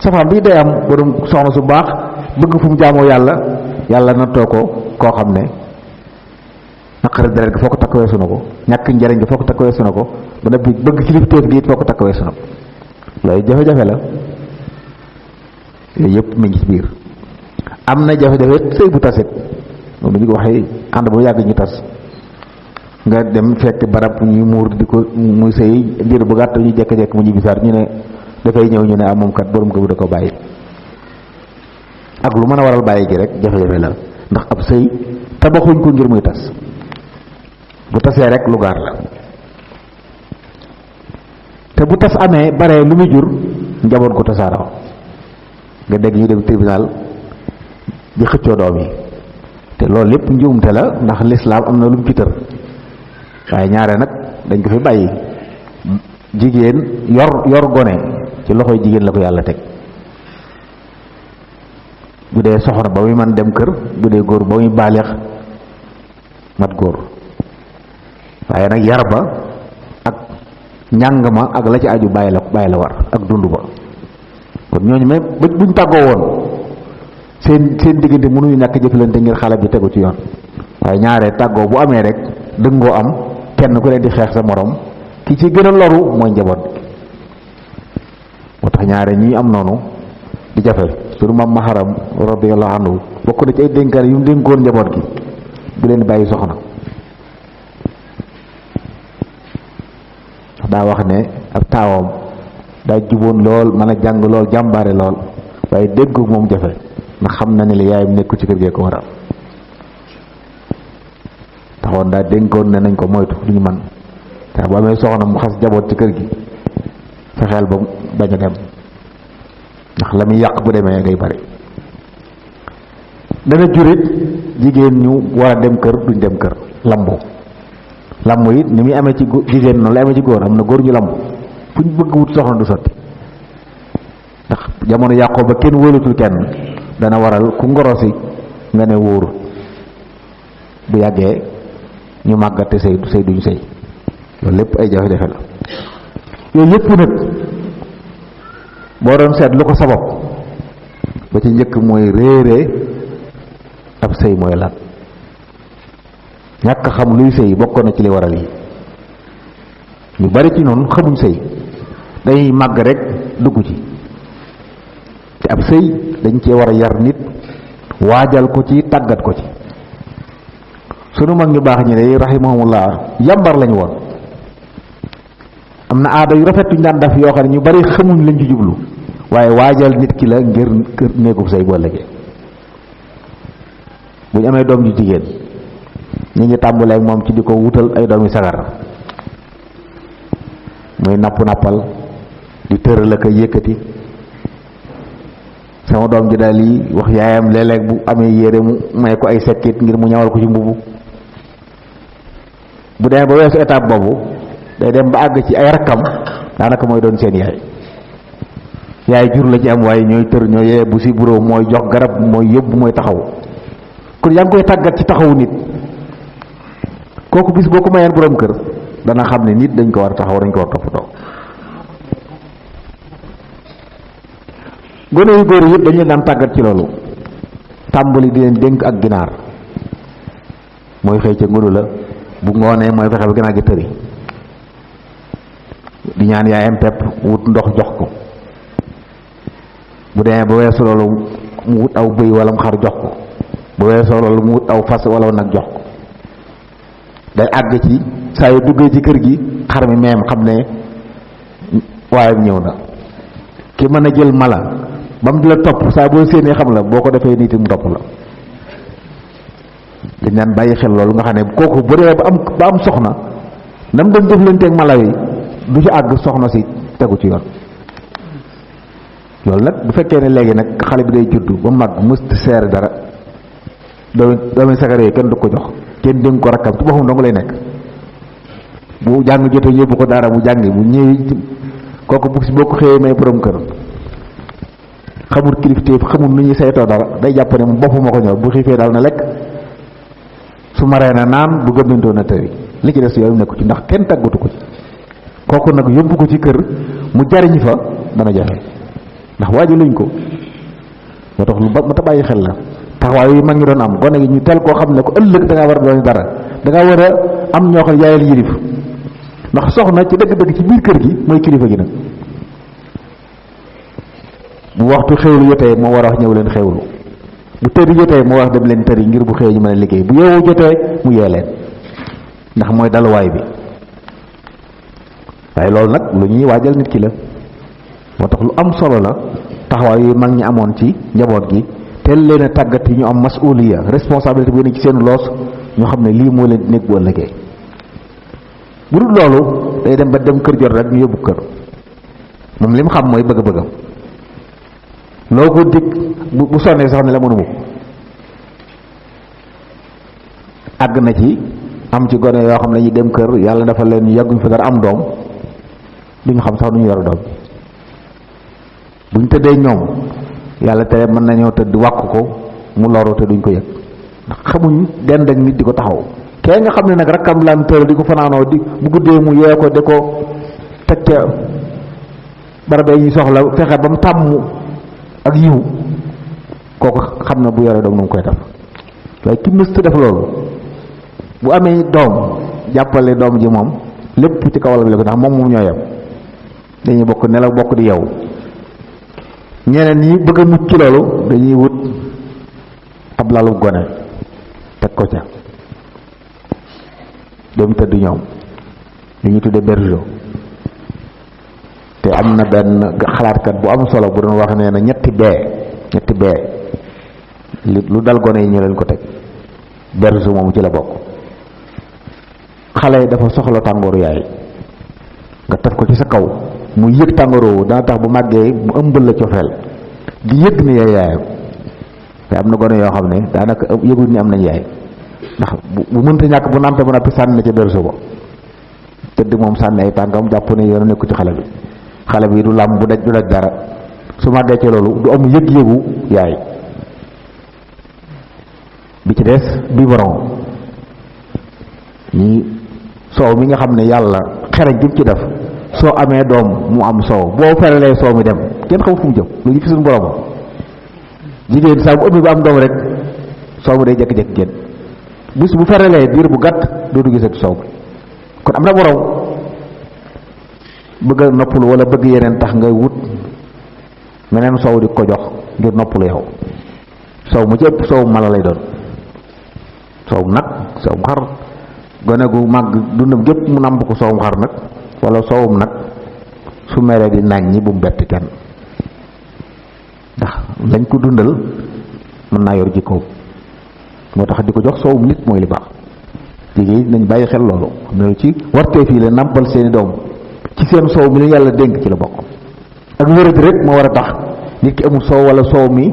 safaan bii day am borom soxna su baax bëgg fu mu jaamoo yàlla nattoo ko koo xam ne naqari deret gi foo ko takk weesu na ko ñàkk njariñ gi foo ko takk weesu na ko ba noppi bëgg kilifteef gi it foo ko takk weesu na ko loolu jafe-jafe la yooyu yëpp mi ngi ci biir am na jafe-jafe sëy bu tasit moom mi ngi waxee ànd bu yàgg ñu tas nga dem fekk barab ñuy muur di ko muy sëy diir bu gàtt ñu jekk-jekk mu ñibbisaat ñu ne dafay ñëw ñu ne am moom kat borom ko bu da ko bàyyi ak lu mën a waral bàyyi gi rek jafe-jafe la ndax ab sëy tabaxuñ ko ngir muy tas bu tasee rek lu gaar la te bu tas amee bare lu muy jur njaboot gu tasaaroo nga dégg ñu dem tribunal di xëccoo doom yi te loolu lépp njuumte la ndax lislaam am na lu mu ci tër waaye ñaare nag dañ ko fi bàyyi jigéen yor gone ci loxoy jigéen la ko yàlla teg bu dee soxna ba muy mën dem kër bu dee góor ba muy baaleex mat góor waaye nag yar ba ak njàng ma ak la ci aju bàyyi la war ak dund ba kon ñooñu même buñ tàggoo woon seen diggante mënuñu ñàkk jëflante ngir xale bi tegu ci yoon waaye ñaare tàggoo bu amee rek dëngoo am kenn ku leen di xeex sa morom ki ci gën a loru mooy njaboot moo tax ñaare ñi am noonu di jafe. sunu maam Maharam radiyallahu anhu bokk na ci ay dénkaan yu mu dénkoon njaboot gi bu leen bàyyi soxna. daa wax ne ak taawam daa juboon lool mën a jàng lool jàmbaare lool waaye dégg moom jafe ndax xam na ne li yaayam nekku ci kër gee ko waral taxoon daa dénkoon ne nañ ko moytu lu ñu man te bu amee soxna mu xas jaboot ci kër gi fexeel ba bañ a dem ndax la muy yàq bu demee day bari. dana jurit jigéen ñu war a dem kër duñ dem kër lambu it ni muy amee ci jigéen noonu la amee ci góor. am na góor ñu lambu fu ñu bëgg wut soxna du sotti ndax jamono yàqoo ba kenn wóolatul kenn dana waral ku ngorosi nga ne wóoru bu yàggee ñu màggate sëy duñ sëy loolu lépp ay jafe-jafe la. yooyu yëpp nag boo doon seet lu ko sabab ba ci njëkk mooy réere ab sëy mooy lan. ñàkk xam luy sëy bokk na ci li waral yi ñu bari ci noonu xamuñ sëy dañuy màgg rek dugg ci te ab sëy dañ cee war a yar nit waajal ko ci tàggat ko ci. sunu mag ñu baax ñi de rahimahumullah yàmbar lañu woon. am na aada yu rafet yu ñu daan def yoo xam ne ñu bari xamuñ lañ ci jublu waaye waajal nit ki la ngir kër néegub sëy boo léegi bu ñu amee doom ju jigéen ñu ngi tàmbalee ak moom ci di ko wutal ay doomi sagar muy nappal di tëral ak a yëkkati. sama doom ji daal yi wax yaayam léeg-léeg bu amee yére mu may ko ay sekkit ngir mu ñawal ko ci mbubu. bu demee ba weesu étape boobu day dem ba àgg ci ay rakkam daanaka mooy doon seen yaay jur la ci am waaye ñooy tër ñooy yee bu si bureau mooy jox garab mooy yóbbu mooy taxaw. kon yaa ngi koy tàggat ci taxawu nit kooku bis boo ko mayeen borom kër dana xam ne nit dañ ko war a taxaw dañ ko war a toppatoo. gone yu góor yëpp dañu daan tàggat ci loolu tàmbali di leen dénk ak ginaar mooy xëy ca ngunu la bu ngoonee mooy fexe ba ginaar gi tëri di ñaan yaayam pepp wut ndox jox ko. bu demee ba weesu loolu mu wut aw bëy wala mu xar jox ko. bu weesoo loolu mu wut aw fas wala nag jox ko. day àgg ci saa yu duggee ci kër gi xar mi meem xam ne waayam ñëw na. ki mën a jël mala ba mu di la topp saa boo séenee xam la boo ko defee nit mu topp la. dañ daan bàyyi xel loolu nga xam ne kooku bu dee ba am soxna nam doon jëflanteeg mala yi du ci àgg soxna si tegu ci yoon. loolu nag bu fekkee ne léegi nag xale bi day judd ba mag mëst seere dara doomi sagar yooyu kenn du ko jox kenn dénk ko rakkam ci boppam dong lay nekk. bu jàng jotee yóbbu ko dara mu jàngi bu ñëwee kooku bu si boo ko xëyee may borom kër xamul kilifteef xamul nu ñuy saytoo dara day jàpp ne moom boppam moo ko ñor bu xiifee daal na lekk su maree na naan bu gëmmintoo na tëri li ci des yoonu nekku ci ndax kenn tàggatu ko ci. kooku nag yóbbu ko ci kër mu jariñ fa dana jafe ndax waajaluñ ko. moo tax lu ma ta bàyyi xel la taxawaay yi mag ñi doon am gone gi ñu teel koo xam ne ko ëllëg da ngaa war a doon dara da ngaa war a am ñoo xam ne yaayal yilif ndax soxna ci dëgg-dëgg ci biir kër gi mooy kilifa gi nag. bu waxtu xewlu jotee moo war a wax ñëw leen xewlu bu tëri jotee moo wax dem leen tëri ngir bu xëyee ñu mën a liggéey bu yeewu jotee mu yee leen ndax mooy daluwaay bi. waaye loolu nag lu ñuy waajal nit ki la moo tax lu am solo la taxawaay yu mag ñi amoon ci njaboot gi teel leen a tàggat yi ñu am masuliya responsabilité bu ne ci seen loos ñoo xam ne lii moo leen nekk bu ëllëgee. bu dul loolu day dem ba dem kër jot rek ñu yóbbu kër moom li mu xam mooy bëgg-bëggam loo ko dig bu sonnee sax ne la mënu mukk. àgg na ci am ci gone yoo xam ne ñu dem kër yàlla dafa leen yàgguñ fa dara am doom duñu xam sax nu ñu yor doom buñ tëddee ñoom yàlla tere mën nañoo tëdd wàkk ko mu loru te duñ ko yëg ndax xamuñ dend ak nit di ko taxaw. kee nga xam ne nag rakkam laan tëral di ko fanaanoo di bu guddee mu yee ko de ko teg ca barab yi ñuy soxla fexe ba mu tàmm ak yiw kooku xam na bu yore doom nu mu koy def waaye ki mësta def loolu bu amee doom jàppale doom ji moom lépp ci kawal bi la ko ndax moom ñoo yem dañuy bokk nelaw bokk di yeewu ñeneen ñi bëgg a mucc ci loolu dañuy wut ab lalu gone teg ko ca dem tëdd ñoom li ñuy tudde bergeau. te am na benn xalaatkat bu am solo bu doon wax nee na ñetti bee lu dal gone yi ñu leen ko teg bergeau moomu ci la bokk. xale dafa soxla tàngooru yaay nga taf ko ci sa kaw mu yëg tàngooroo dana tax bu màggee mu ëmbal la cofeel di yëg ni yaay yaayam. te am na gone yoo xam ne daanaka yëgul ni am nañ yaay ndax bu mënta ñàkk bu nàmpee ba noppi sànni na ca berceau ba tëdd moom sànni ay tànkam jàpp ne yoon nekku ci xale bi du làmb du daj dara su màggee ci loolu du am yëg-yëgu yaay. bi ci des biberon ñi soow mi nga xam ne yàlla xereñ gi mu ci def soo amee doom mu am soow boo feralee soow mi dem kenn xam fu mu jëm lu ñu fi suñu borom jigéen saa bu ëmb bi am doom rek soow mi day jékki-jékki génn bis bu feralee diir bu gàtt dootu gisati soow mi kon am na borom bëgg a noppalu wala bëgg yeneen tax ngay wut meneen soow di ko jox ngir noppalu yow soow mu ci ëpp soow mala lay doon soow nag soow xar gone gu màgg dundam gépp mu nàmp ko soowum xar nag wala soowum nag su meree di nañ ñi bu mu bett kenn ndax lañ ko dundal mën naa yor jikkoom moo tax di ko jox soowum nit mooy li baax jigéen nañ bàyyi xel loolu xam ne ci wartee fii la nàmpal seeni doom ci seen soow mi leen yàlla dénk ci la bokk. ak wéradi rek moo war a tax nit ki amul soow wala soow mi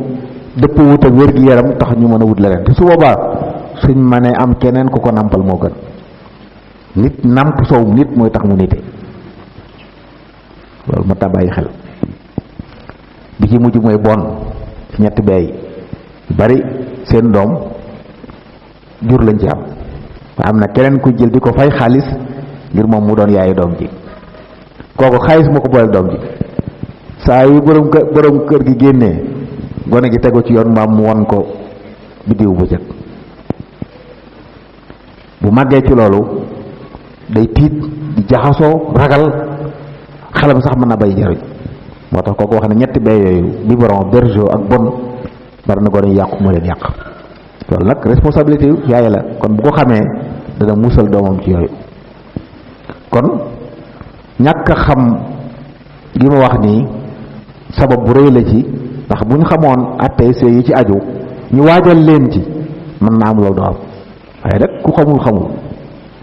dëpp wut ak wér gi yaram tax ñu mën a wut leneen te su boobaa suñ mënee am keneen ku ko nàmpal moo gën. nit nàmp soowum nit mooy tax mu nite loolu ma ta bàyyi xel. bi ci mujj mooy bon ci ñetti beey bari seen doom jur lañ ci am na keneen ku jël di ko fay xaalis ngir moom mu doon yaayu doom ji kooku xaalis moo ko boole doom ji saa yu borom kër gi génnee gone gi tegu ci yoon mbaam mu won ko biddiw bu jëkk bu màggee ci loolu day tiit di jaxasoo ragal xelam sax mën na bay jariñ moo tax kooku wax ne ñetti bee yooyu biberon bergeau ak bon bari na gone yàqu moo leen yàq loolu nag responsabilité yaay la kon bu ko xamee dana musal doomam ci yooyu. kon ñàkk a xam gi ma wax nii sabab bu rëy la ci ndax bu ñu xamoon attey sëy yi ci aju ñu waajal leen ci mën naa am loolu doo am waaye nag ku xamul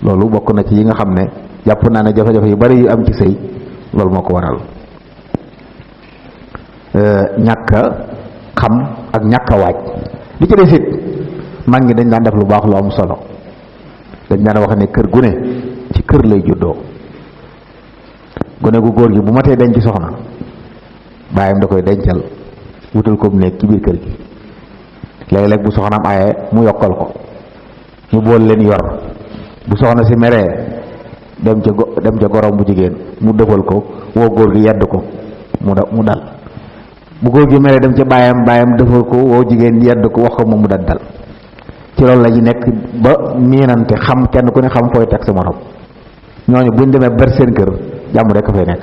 loolu bokk na ci yi nga xam ne jàpp naa ne jafe-jafe yu bari yu am ci sëy loolu moo ko waral ñàkk a xam ak ñàkk a waaj. li ci des it mag ñi dañ daan def lu baax lu am solo dañ daan wax ne kër gu ne ci kër lay juddoo gone gu góor gi bu matee denc soxna baayam da koy dencal wutal ko mu nekk ci biir kër gi léeg-léeg bu soxnaam aaye mu yokkal ko ñu bool leen yor bu soxna si meree dem ca gorom bu jigéen mu defal ko woo góor gi yedd ko mu dal bu góor gi meree dem ca baayam defal ko woo jigéen yedd ko wax ko moom mu dal ci loolu la ñu nekk ba miinante xam kenn ku ne xam fooy teg sa morom ñooñu buñ demee ber seen kër jàmm rek a fay nekk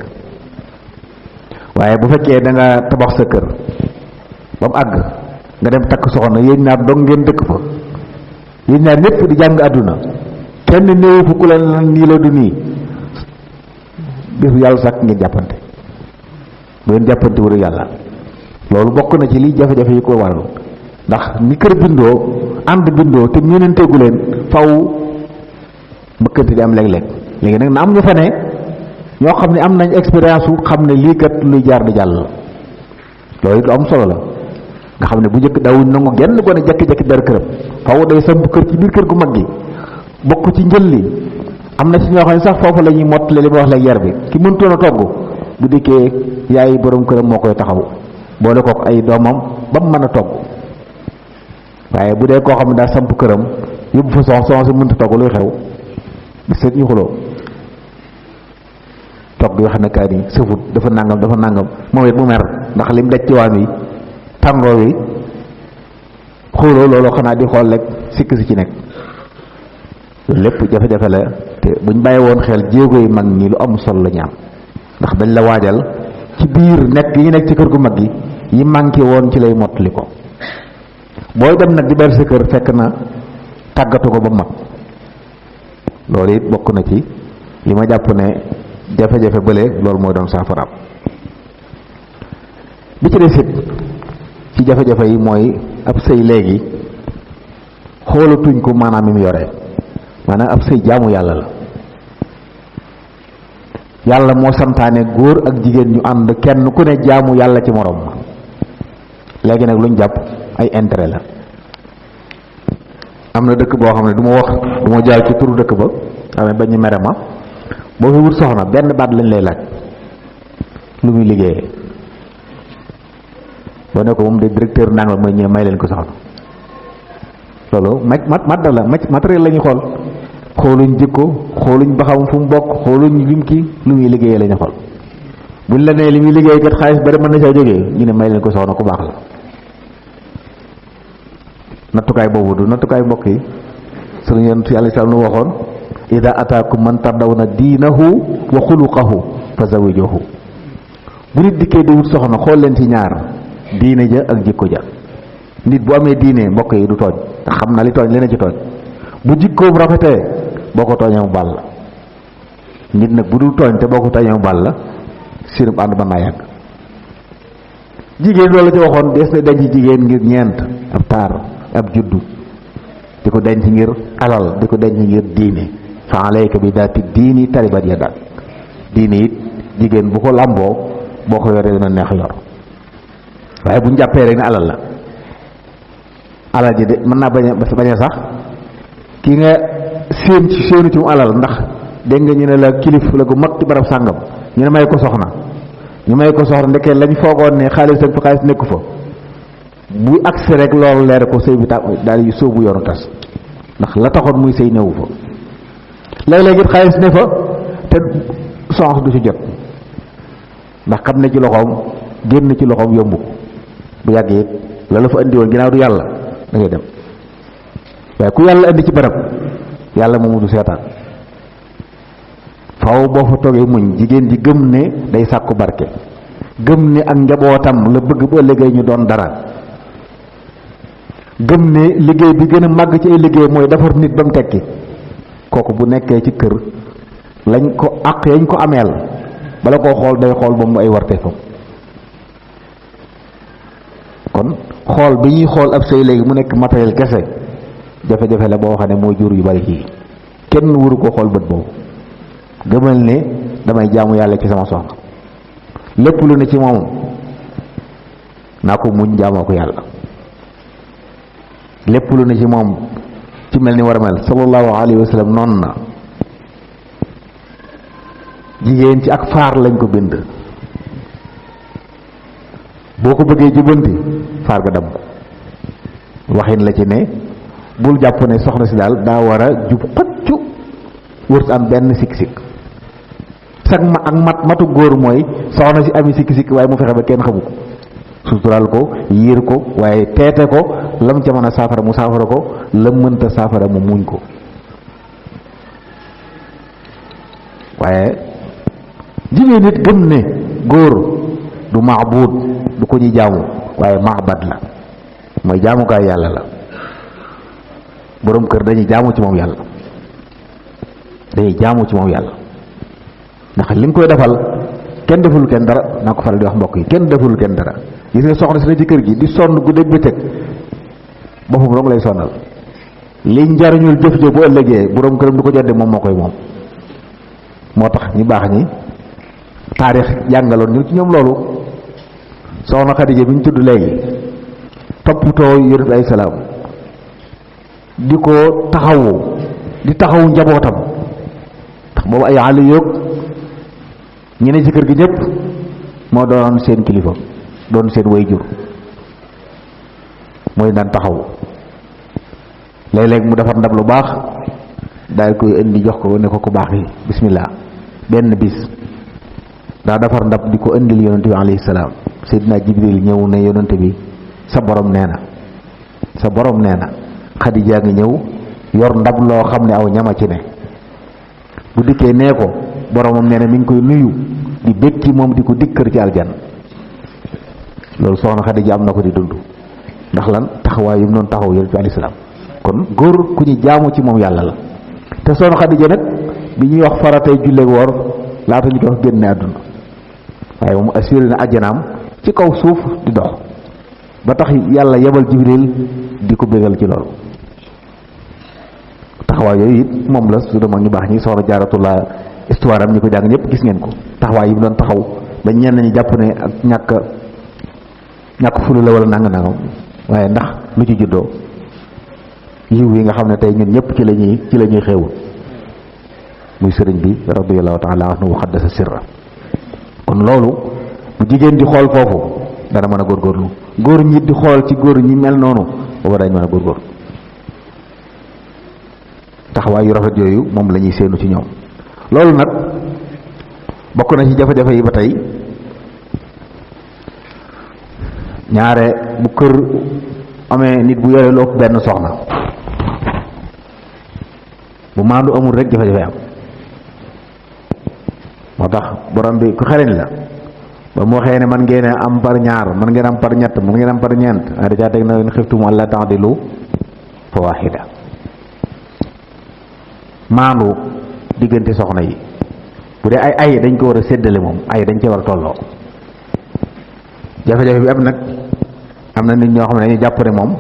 waaye bu fekkee da nga tabax sa kër ba mu àgg nga dem takk soxna yéen ñaar dong ngeen dëkk fa yéen ñaar ñëpp di jàng àdduna kenn néewu fu ku la nii la du nii bis yàlla sàkk ngeen jàppante bu ngeen jàppante wër yàlla loolu bokk na ci li jafe-jafe yi ko waral ndax ni kër bindoo ànd bindoo te miinanteegu leen faw mbëkkante di am léeg-léeg léegi nag na am ñu fa ne ñoo xam ne am nañ expérience wu xam ne lii kat luy jaar di jàll loolu it lu am solo la nga xam ne bu njëkk daawuñ nangu genn gone jekki-jekki dara këram faw day samp kër ci biir kër gu mag gi bokk ci njël li am na ci ñoo xam ne sax foofu la ñuy mottale li ma wax léegi yar bi ki mënutoon a togg bu dikkee yaay borom këram moo koy taxaw boole kook ay doomam ba mu mën a togg waaye bu dee koo xam ne daa samp këram yóbbu fa soxna si mënta togg luy xew di seet ñu xuloo togg yoo xam ne kaa ni sëfut dafa nàngam moom it mu mer ndax lim daj ci waan wi tàngoor wi xuloo loolu xanaa di xool rek sikk si ci nekk loolu lépp jafe-jafe la te buñ bàyyi woon xel jéego yi mag ñi lu am solo la ñu am ndax dañ la waajal ci biir nekk yi nekk ci kër gu mag gi yi manqué woon ci lay mottali ko. booy dem nag di ber sa kër fekk na tàggatu ko ba mat, loolu it bokk na ci li ma jàpp ne jafe-jafe bële loolu mooy doon saafaraam. bi ci des it ci jafe-jafe yi mooy ab sëy léegi xoolatuñ ko maanaam mi mu yore, maanaam ab sëy jaamu yàlla la. yàlla moo santaane góor ak jigéen ñu ànd kenn ku ne jaamu yàlla ci moroom ma. léegi nag luñ jàpp ay intérêt la. am na dëkk boo xam ne du ma wax du ma jaar ci turu dëkk ba xam ne ba ñu mere ma, boo fi wut soxna benn baat lañ lay laaj: lu muy liggéeyee. boo ne ko moom de directeur nangam mooy ñëw may leen ko soxna. loolu matériel la ñuy xool, xooluñ jikko, xooluñ ba xam fu mu bokk, xooluñ lim kii, lu muy liggéeyee la ñu xool. buñ la nee li muy liggéey kat xaalis bari mën na saa jógee, ñu ne may leen ko soxna ku baax la. nattukaay boobu du nattukaay mbokk yi. sunu yonent Yàlla sallallahu alayhi wa sallam waxoon: ida ataakum man tardawna diinahu wa xuluqahu fa zawijuhu. bu nit dikkee di wut soxna xool leen ci ñaar: diine ja ak jikko ja. nit bu amee diine mbokk yi du tooñ, te xam na li tooñ leneen ci tooñ. bu jikkoom rafetee boo ko tooñee mu baal la. nit nag bu dul tooñ te boo ko tooñee mu baal la, seenub ànd mën naa yàgg. jigéen loolu la ci waxoon: des na denc jigéen ngir ñeent: ab taar, ab juddu, di ko denc ngir alal, di ko denc ngir diine. fa alayka bi daati diini taribat yadak. diine it jigéen bu ko làmboo boo ko yoree dina neex yor. waaye bu ñu jàppee rek ne alal la, alal ji de mën naa bañ a sax ki nga séenu ci mu alal, ndax dégg nga ñu ne la kilif la gu mag ci barab sàngam, ñu ne may ko soxna, ñu may ko soxna ndekee lañ foogoon ne xaalis ak fa xaalis nekku fa. bu agsi rek loolu leer ko sëy bi daal di sóobu yoonu tas, ndax la taxoon muy sëy newu fa. léeg-léeg it xaalis ne fa te soxna du ci jot, ndax xam ne ci loxoom génn ci loxoom yombu. bu yàggee it la la fa indi woon ginnaaw du yàlla da ngay dem. waaye ku yàlla indi ci barab, yàlla moomu du seetaan. faw boo fa toogee muñ. jigéen ji gëm ne day sàkku barke, gëm ne ak njabootam la bëgg bu ëllëgee ñu doon dara, gëm ne liggéey bi gën a màgg ci ay liggéey mooy defar nit ba mu tekki. kooku bu nekkee ci kër lañ ko àq yañ ko ameel bala koo xool day xool ba mu ay warte fa. kon xool bi ñuy xool ab sëy léegi mu nekk matériel kese jafe-jafe la boo xam ne mooy jur yu bari fii. kenn waru ko xool bët boobu. gëmal ne damay jaamu yàlla ci sama soxna, lépp lu ne ci moom naa ko muñ jaamoo ko yàlla. lépp lu ne ci moom ci mel ni war a mel sallallahu alayhi wa sallam noonu na. jigéen ci ak faar lañ ko bind. boo ko bëggee jubanti faar ga damm. waxin la ci ne bul jàpp ne soxna si daal daa war a jub xëccu wërtu am benn sikk-sikk. sag ma ak matu góor mooy soxna si ami sikk-sikk waaye mu fexe ba kenn xamu ko, sutural ko, yiir ko, waaye teete ko, lam ca mën a saafara mu saafara ko, lam mënta saafara mu muñ ko. waaye jigéen nit gëm ne góor du maabud, du ko ñuy jaamu, waaye maabad la, mooy jaamukaay yàlla la. boroom kër dañuy jaamu ci moom yàlla, dañuy jaamu ci moom yàlla. ndax li nga koy defal kenn deful kenn dara. naa ko faral di wax mbokk yi, kenn deful kenn dara. gis nga soxna si ne ci kër gi di sonn guddeeg bëccëg, boppam dong lay sonal. liy njariñul jëf jo bu ëllëgee boroom këram du ko jodde moom moo koy moom. moo tax ñu baax ñi taarix jàngaloon ñu ci ñoom loolu. soxna Xadija bi ñu tudd léegi toppatoo yonent ay salaam, di ko taxawu njabootam. ndax boobu ay àll yoog ñi ne ci kër gi ñëpp moo doonoon seen kilifa, doon seen wayjur, mooy daan taxawu. léeg-léeg mu defar ndab lu baax daal koy indi jox ko ne ko ku baax yi bismillah. benn bis daa defar ndab di ko indil yonent bi alayhi salaam. Seydina Jibril ñëw ne yonent bi sa borom nee na Xadija ngi ñëw yor ndab loo xam ne aw ñama ci ne. bu dikkee nee ko boromam nee na mi ngi koy nuyu di bég ci moom di ko dikkër ci aljan. loolu soxna Xadija am na ko di dund ndax lan taxawaay yu mu doon taxaw yonent bi alayhi salaam kon góor ku ñu jaamu ci moom yàlla la te soxna Xadija nag bi ñuy wax faratay julleek woor laata ñu ko wax génne àdduna waaye moom assuré na àjjanaam ci kaw suuf di dox ba tax yàlla yebal Jibril di ko bégal ci loolu taxawaay yooyu it moom la su dema ñu baax ñi soxna Jaaratullah histoire am ñi ko jàng ñëpp gis ngeen ko taxawaay yi mu doon taxaw ba ñenn ñi jàpp ne ak ñàkk fulu la wala nangam waaye ndax lu ci juddoo yiw yi nga xam ne tey ñun ñëpp ci la ñuy xéewul muy sëriñ bi radiyallahu taala anhu wa xaddasa sirra kon loolu bu jigéen di xool foofu dana mën a góorgóorlu góor ñi di xool ci góor ñi mel noonu booba dañ mën a góorgóorlu taxawaay yu rafet yooyu moom la ñuy séenu ci ñoom loolu nag bokk na ci jafe-jafe yi ba tey ñaare bu kër amee nit bu yore loo benn soxna bu maandu amul rek jafe-jafe am moo tax borom bi ku xereñ la ba mu waxee ne man ngeen am par ñaar man ngeen am par ñett man ngeen am par ñeent da caa teg na in xiftum alla ta'dilu fa waahida maandu diggante soxna yi bu dee ay dañ ko war a séddale moom ay dañ cee war a tolloo jafe-jafe bi am nag am na nit ñoo xam ne dañuy jàpp ne moom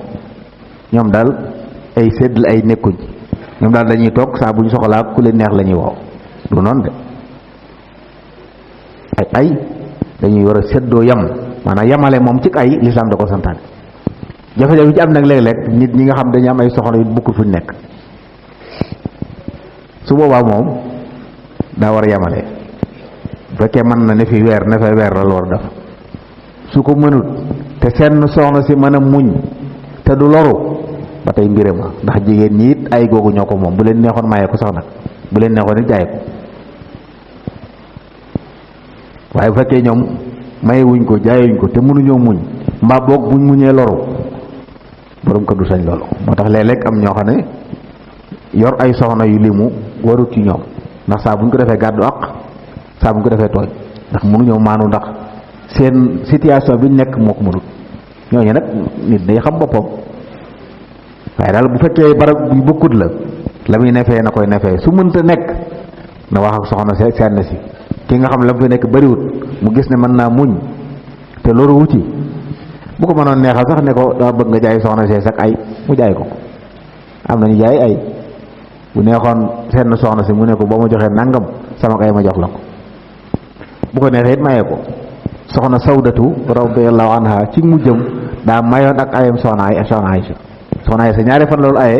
ñoom daal ay séddale ay nekkuñ ñoom daal dañuy toog saa bu ñu soxlaa ku leen neex la ñuy woo du noonu de ay dañuy war a séddoo yam maanaam yamale moom ci ay lislaam da ko santaane jafe-jafe ci am nag léeg-léeg nit ñi nga xam dañu am ay soxna yu bukkul fu ñu nekk su boobaa moom daa war a yamale bu fekkee mën na ne fi weer ne fa weer la war a def su ko mënut te seen soxna si mën a muñ te du loru ba tey mbirama ndax jigéen ñi it ay googu ñoo ko moom bu leen neexoon maye ko sax nag bu leen neexoon it jaay ko waaye bu fekkee ñoom maye wuñ ko jaayuñ ko te mënuñoo muñ mbaa boog buñ muñee loru borom ko du sañ loolu moo tax léeg-léeg am ñoo xam ne yor ay soxna yu limu warut ci ñoom ndax saa buñ ko defee gàddu ak saa buñ ko defee tooñ ndax mënuñoo maanu ndax seen situation bi ñu nekk moo ko mënut ñooñu nag nit day xam boppam waaye daal bu fekkee barab bu bokkut la muy nefee na koy nefee su mënta nekk na wax ak soxna seen si ki nga xam la mu fi nekk bariwut mu gis ne mën naa muñ te loolu wuti bu ko mënoon neexal sax ne ko dama bëgg nga jaay soxna see sax ay mu jaay ko am nañu jaay ay bu neexoon seen soxna si mu ne ko boo ma joxee nangam sama ay ma jox la ko bu ko neexee it mayee ko soxna Sawdatu radiyallahu anha ci mujjam daa mayoon ak ayam soxna Aysa ñaari fan loolu aye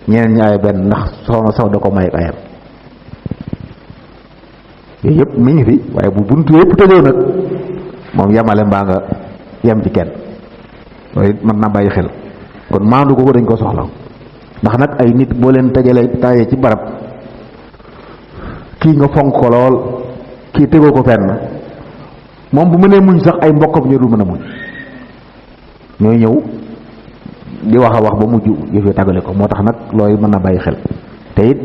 ñeneen ñi aye benn ndax soxna Sawda ko may ak ayam yooyu yëpp mi ngi fi waaye bu buntu yëpp tëjoo nag moom yamale mbaa nga yem ci kenn loolu it mën naa bàyyi xel kon maandu ko dañ ko soxla ndax nag ay nit boo leen tayee ci barab kii nga fonk ko lool kii tegoo ko fenn moom bu mënee muñ sax ay mbokkam ñoo dul mën a muñ ñooy ñëw di wax a wax ba mujj yëfee tàggale ko moo tax nag loolu mën na bàyyi xel te it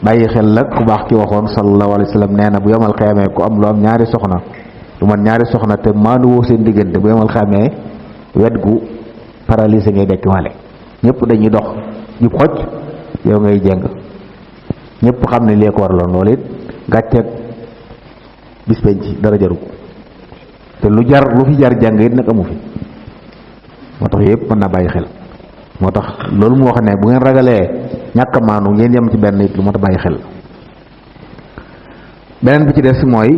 bàyyi xel la ku baax ki waxoon sallallahu alayhi wa sallam nee na bu yomal xeamee ku am lu am ñaari soxna lu man ñaari soxna te maanuwoo seen diggante bu yomal xeamee wet gu paralysé ngay dekk wale ñëpp dañuy dox jub xoj yow ngay jeng ñëpp xam ne lee ko waraloon loolu it gàcceeg bis penc dara jaru ko te lu fi jar jàng it nag amu fi moo tax yëpp mën na bàyyi xel moo tax loolu mu wax ne bu ngeen ragalee ñàkk maanu ngeen yem ci benn it lu moo tax bàyyi xel beneen bi ci des mooy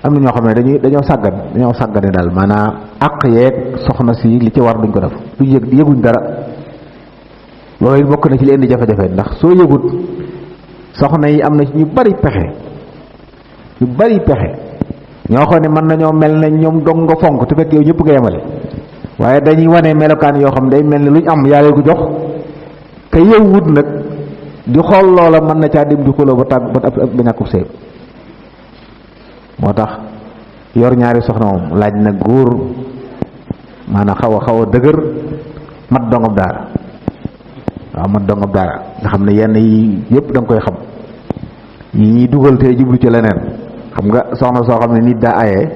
am na ñoo xam ne dañoo sàggane daal maanaam àq yeeg soxna si li ci war duñ ko def du yëguñ dara loolu it bokk na ci li indi jafe-jafe ndax soo yëgut soxna yi am na ci ñu bari pexe ñoo xam ne mën nañoo mel ne ñoom dong nga fonk te fekk yow ñëpp nga yemale waaye dañuy wane melokaan yoo xam ne day mel ne luñ am yàlla ko jox te yow wut nag di xool loola mën na caa dem di xuloo ba tàgg ba ñàkkub sëy moo tax yor ñaari soxna moom laaj na góor maanaam xaw a dëgër mat dongam daara waaw mat dongam daara nga xam ne yenn yi yëpp da nga koy xam yi ñuy dugal te jublu ci leneen xam nga soxna soo xam ne nit daa aye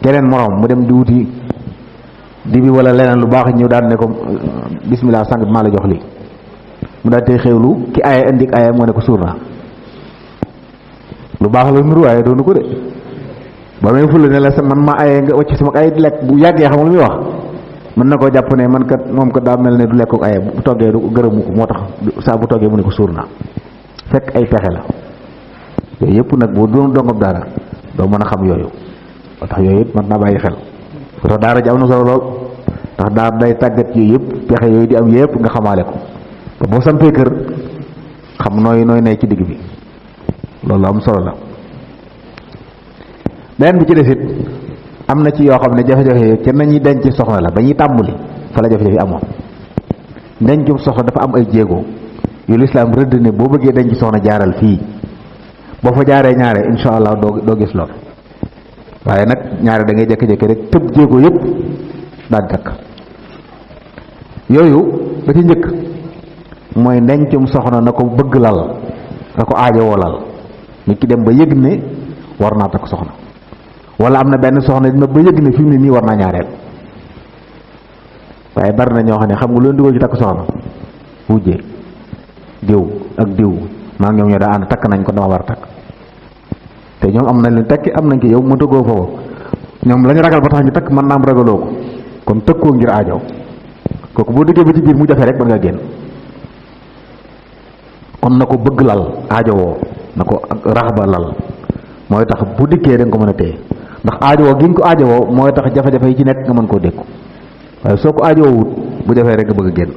keneen moroom mu dem di wuti dibi wala leneen lu baax ñëw daan ne ko bismillah sang bi maa la jox lii mu daal tey xewlu ki aaye indi aaye moo ne ko suur naa lu baax la nuru waaye doonu ko de ba may fulla ne la sa man ma aaye nga wacc sama ay lekk bu yàggee xam lu muy wax mën na koo jàpp ne man kat moom kat daa mel ne du lekk ko aaye bu toggee du gërëmu ko moo tax saa bu toggee mu ne ko suur naa fekk ay pexe la yooyu yëpp nag boo doon dongam daara doo mën a xam yooyu moo tax yooyu yëpp mën naa bàyyi xel moo tax daara ji am na solo lool ndax daara day tàggat yooyu yëpp pexe yooyu di am yëpp nga xamaale ko te boo sampee kër xam nooy ne ci digg bi loolu am solo la. beneen bi ci desit am na ci yoo xam ne jafe-jafe yooyu ca nañuy denc soxna la ba ñuy tàmbali fa la jafe-jafe amoon dencum soxna dafa am ay jéego yu lislaam rëdd ne boo bëggee denc soxna jaaral fii boo fa jaaree ñaare insha allah doo gis lool waaye nag ñaare da ngay jékki-jékki rek tëb jéego yëpp daan takk yooyu ba ci njëkk mooy dencum soxna na ko bëgg lal na ko aajowoo lal nit ki dem ba yëg ne war naa takk soxna wala am na benn soxna dina ba yëg ne fi mu ne nii war naa ñaareel waaye bari na ñoo xam ne xam nga loolu dugal ci takk soxna wujjee diw ak diw maa ngi ñoom ñoo daa ànd takk nañ ko dama war a takk te ñoom am nañ leen tekki am nañ ko yow mu tëggoo foofu ñoom lañu ragal ba tax ñu takk mën naa am ragaloo ko kon tëkkoo ngir aajo kooku boo diggee ba ci biir mu jafe rek ba nga génn kon na ko bëgg lal aajowoo na ko raxba lal mooy tax bu dikkee da nga ko mën a téye ndax aajowoo gi nga ko aajowoo mooy tax jafe-jafe yi ci nekk nga mën koo dékku waaye soo ko aajowoo wut bu jafee rek nga bëgg a génn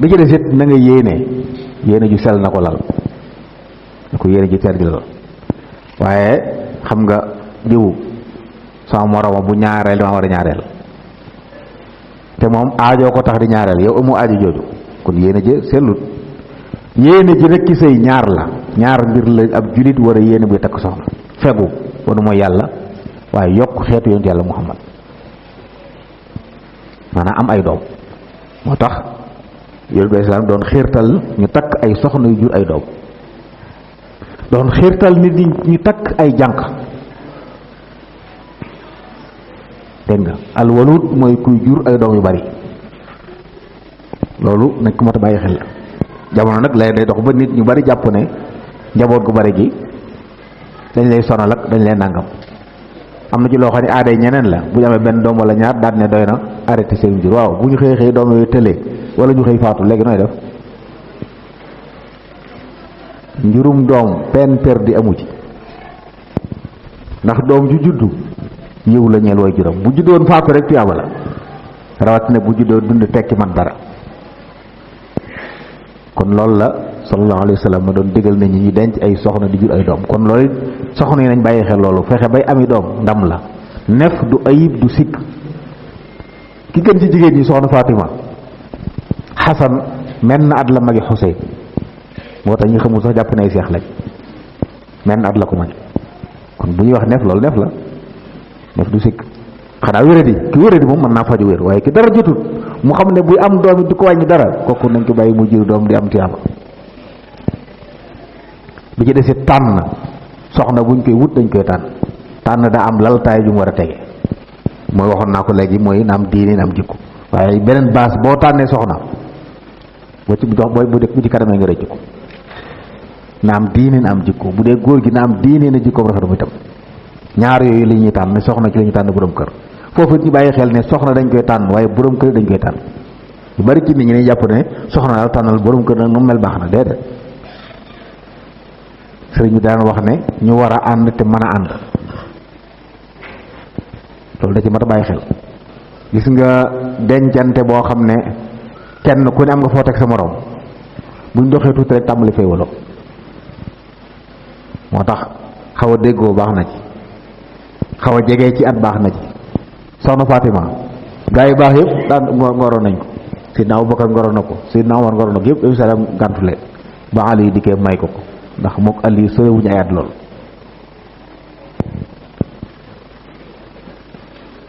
bi ci des it na nga yéene ju sell na ko lal na ko yéene ju sell gi lal waaye xam nga diw sama moroma bu ñaareel dama war a ñaareel te moom aajoo ko tax di ñaareel yow amoo aajo jooju kon yéene ji sellut yéene ji rek ci sëy ñaar la ñaar mbir la ab julit war a yéene buy takk soxna fegu wanu mooy yàlla waaye yokk xeetu yonent yàlla muhammad maanaam am ay doom moo tax yonent bi islaam doon xiirtal ñu takk ay soxna yu jur ay doom doon xiirtal nit ñi ñu takk ay jànq dégg nga alwaluud mooy kuy jur ay doom yu bari loolu nañ ko mat a bàyyi xel la jamono nag lay day dox ba nit ñu bari jàpp ne njaboot gu bari gi dañ lay sonal ak dañ lay nàngam am na ci loo xam ne aaday ñeneen la bu ñu amee benn doom wala ñaar daal ne doy na arrêté seen jur waaw bu ñu xëy doom yooyu tëlee wala ñu xëy faatu léegi nooy def njurum doom peine perdue amu ci ndax doom ju juddu yiw la ñeel way juróom bu juddoon faatu rek tuyaaba la rawatina bu juddoo dund tekki man dara kon loolu la sallallahu alayhi wa sallam ma doon digal nañu ñu denc ay soxna di jur ay doom kon loolu soxna yi nañ bàyyi xel loolu fexe bay ami doom ndam la nef du ayib du sikk ki gën ci jigéen ñi soxna Fatima Xasan menn at la magi Xuseyn moo tax ñu xamul sax jàpp nay seex lañ menn at la ko mag kon bu ñuy wax nef loolu nef la nef du sikk xanaa wéradi ki wéradi moom mën naa faju wér waaye ki dara jotut mu xam ne buy am doom it du ko wàññi dara kooku nañ ko bàyyi mu jur doom di am tiyaaba bi ci desee tànn soxna buñ koy wut dañ koy tànn daa am laltaay ju mu war a tege mooy waxoon naa ko léegi mooy na am diine na am jikko waaye beneen baas boo tànnee soxna boo ci dox bu dee bu ci kanamee nga rëcc ko na am diine na am jikko bu dee góor gi na am diine na jikkoom rafet muy tam ñaar yooyu li ñuy tànn soxna ci la ñuy tànn borom kër foofu it ñu bàyyi xel ne soxna dañ koy tànn waaye borom kër dañ koy tànn yu bari ci nit ñi dañuy jàpp ne soxna daal tànnal borom kër nag nu mel baax na déedéet sëriñ bi daan wax ne ñu war a ànd te mën a ànd loolu da ci mat a bàyyi xel gis nga dencante boo xam ne kenn ku ne am nga foo teg sa morom buñ doxee tuuti rek tàmbali fay walo moo tax xaw a déggoo baax na ci xaw a jege ci at baax na ci soxna Fatima gaa yi baax yëpp daan ngoroon nañ ko Sidna Abubakar ngoroon na ko Sidna Omar ngoroon na ko yëpp salaam gàntu leen ba Ali dikkee may ko ko ndax mook Ali sorewuñu ay at lool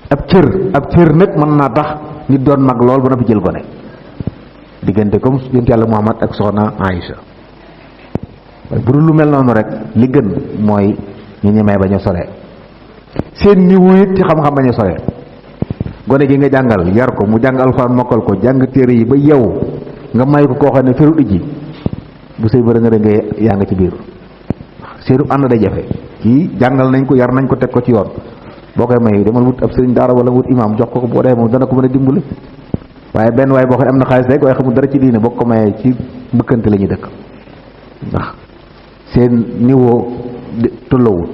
ab cër nag mën naa tax nit doon mag lool ba na fi jël gone diggante comme yonent yàlla Muhammad ak soxna Aïcha waaye bu dul lu mel noonu rek li gën mooy ñu ñemee bañ a sore seen niveau it ci xam-xam bañ a sore gone gi nga jàngal yar ko mu jàng alxuraan mokkal ko jàng téere yi ba yow nga may ko koo xam ne feru ijji bu sëy ba rëng-rëngee yaa nga ci biir seenu ànd day jafe kii jàngal nañ ko yar nañ ko teg ko ci yoon boo koy may demal wut ab sëriñ daara wala wut imaam jox ko boo dee moom dana ko mën a dimbali waaye benn waaye boo xam ne am na xaalis rek waaye xamul dara ci diine boo ko mayee ci mbëkkante la ñuy dëkk ndax seen niveau tollowut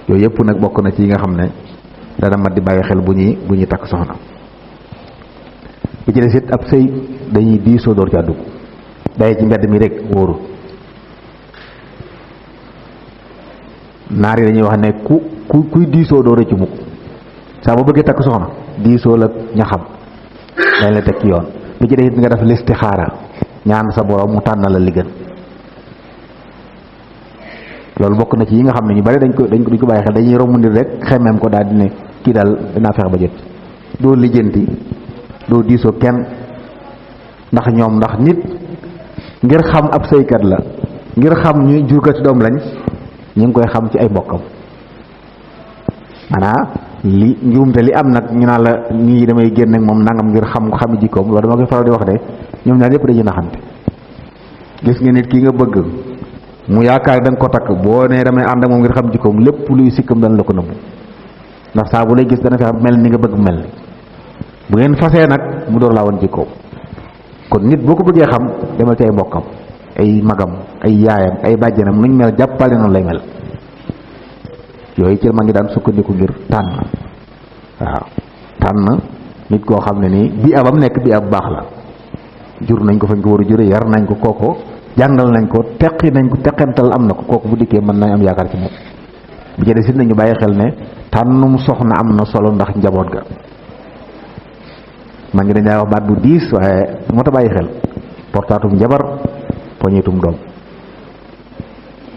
yooyu yëpp nag bokk na ci yi nga xam ne dana mat di bàyyi xel bu ñuy takk soxna bi ci des it ab sëy dañuy diisoo door caa dugg daye ci mbedd mi rek wóorul naar yi dañuy wax ne kuy diisoo doo rëccu mukk saa boo bëggee takk soxna diisoo la ña xam dañ la teg ci yoon bi ci des it nga def listixaara ñaan sa borom mu tànn la li gën loolu bokk na ci yi nga xam ne ñu bari dañ ko bàyyi xel dañuy romb nit rek xemeem ko daal di ne kii daal dinaa fexe ba jot doo lijjanti doo diisoo kenn ndax ñoom ndax nit ngir xam ab sëykat la ngir xam ñuy jurkati doom lañ ñu ngi koy xam ci ay mbokkam maanaam li njuumte li am nag ñu naan la nii damay génn ak moom nangam ngir xam jikkoom loolu dama koy faral di wax de ñoom ñaar yëpp dañuy naxante gis nga nit ki nga bëgg mu yaakaar da nga ko takk boo nee damay ànd ak moom ngir xam jikkoom lépp luy sikkam dana la ko nëbbu ndax saa bu lay gis dana fexe mel ni nga bëgg mel bu ngeen fasee nag mu door laa woon jikkoom kon nit boo ko bëggee xam demal ci ay mbokkam ay magam ay yaayam ay bàjjanam nuñ mel jàppale noonu lay mel yooyu ci ma ngi daan sukkandiku ngir tànn waaw tànn nit koo xam ne nii bi abam nekk bi ab baax la jur nañ ko fañ ko war a jure yar nañ ko kooko jàngal nañ ko teqental am na ko kooku bu dikkee mën nañ am yaakaar ci moom bi ci des it nañu bàyyi xel ne tànnum soxna am na solo ndax njaboot ga man ngi dañ daa wax baat bu diis waaye moo tax bàyyi xel portaatum njabar poñetum doom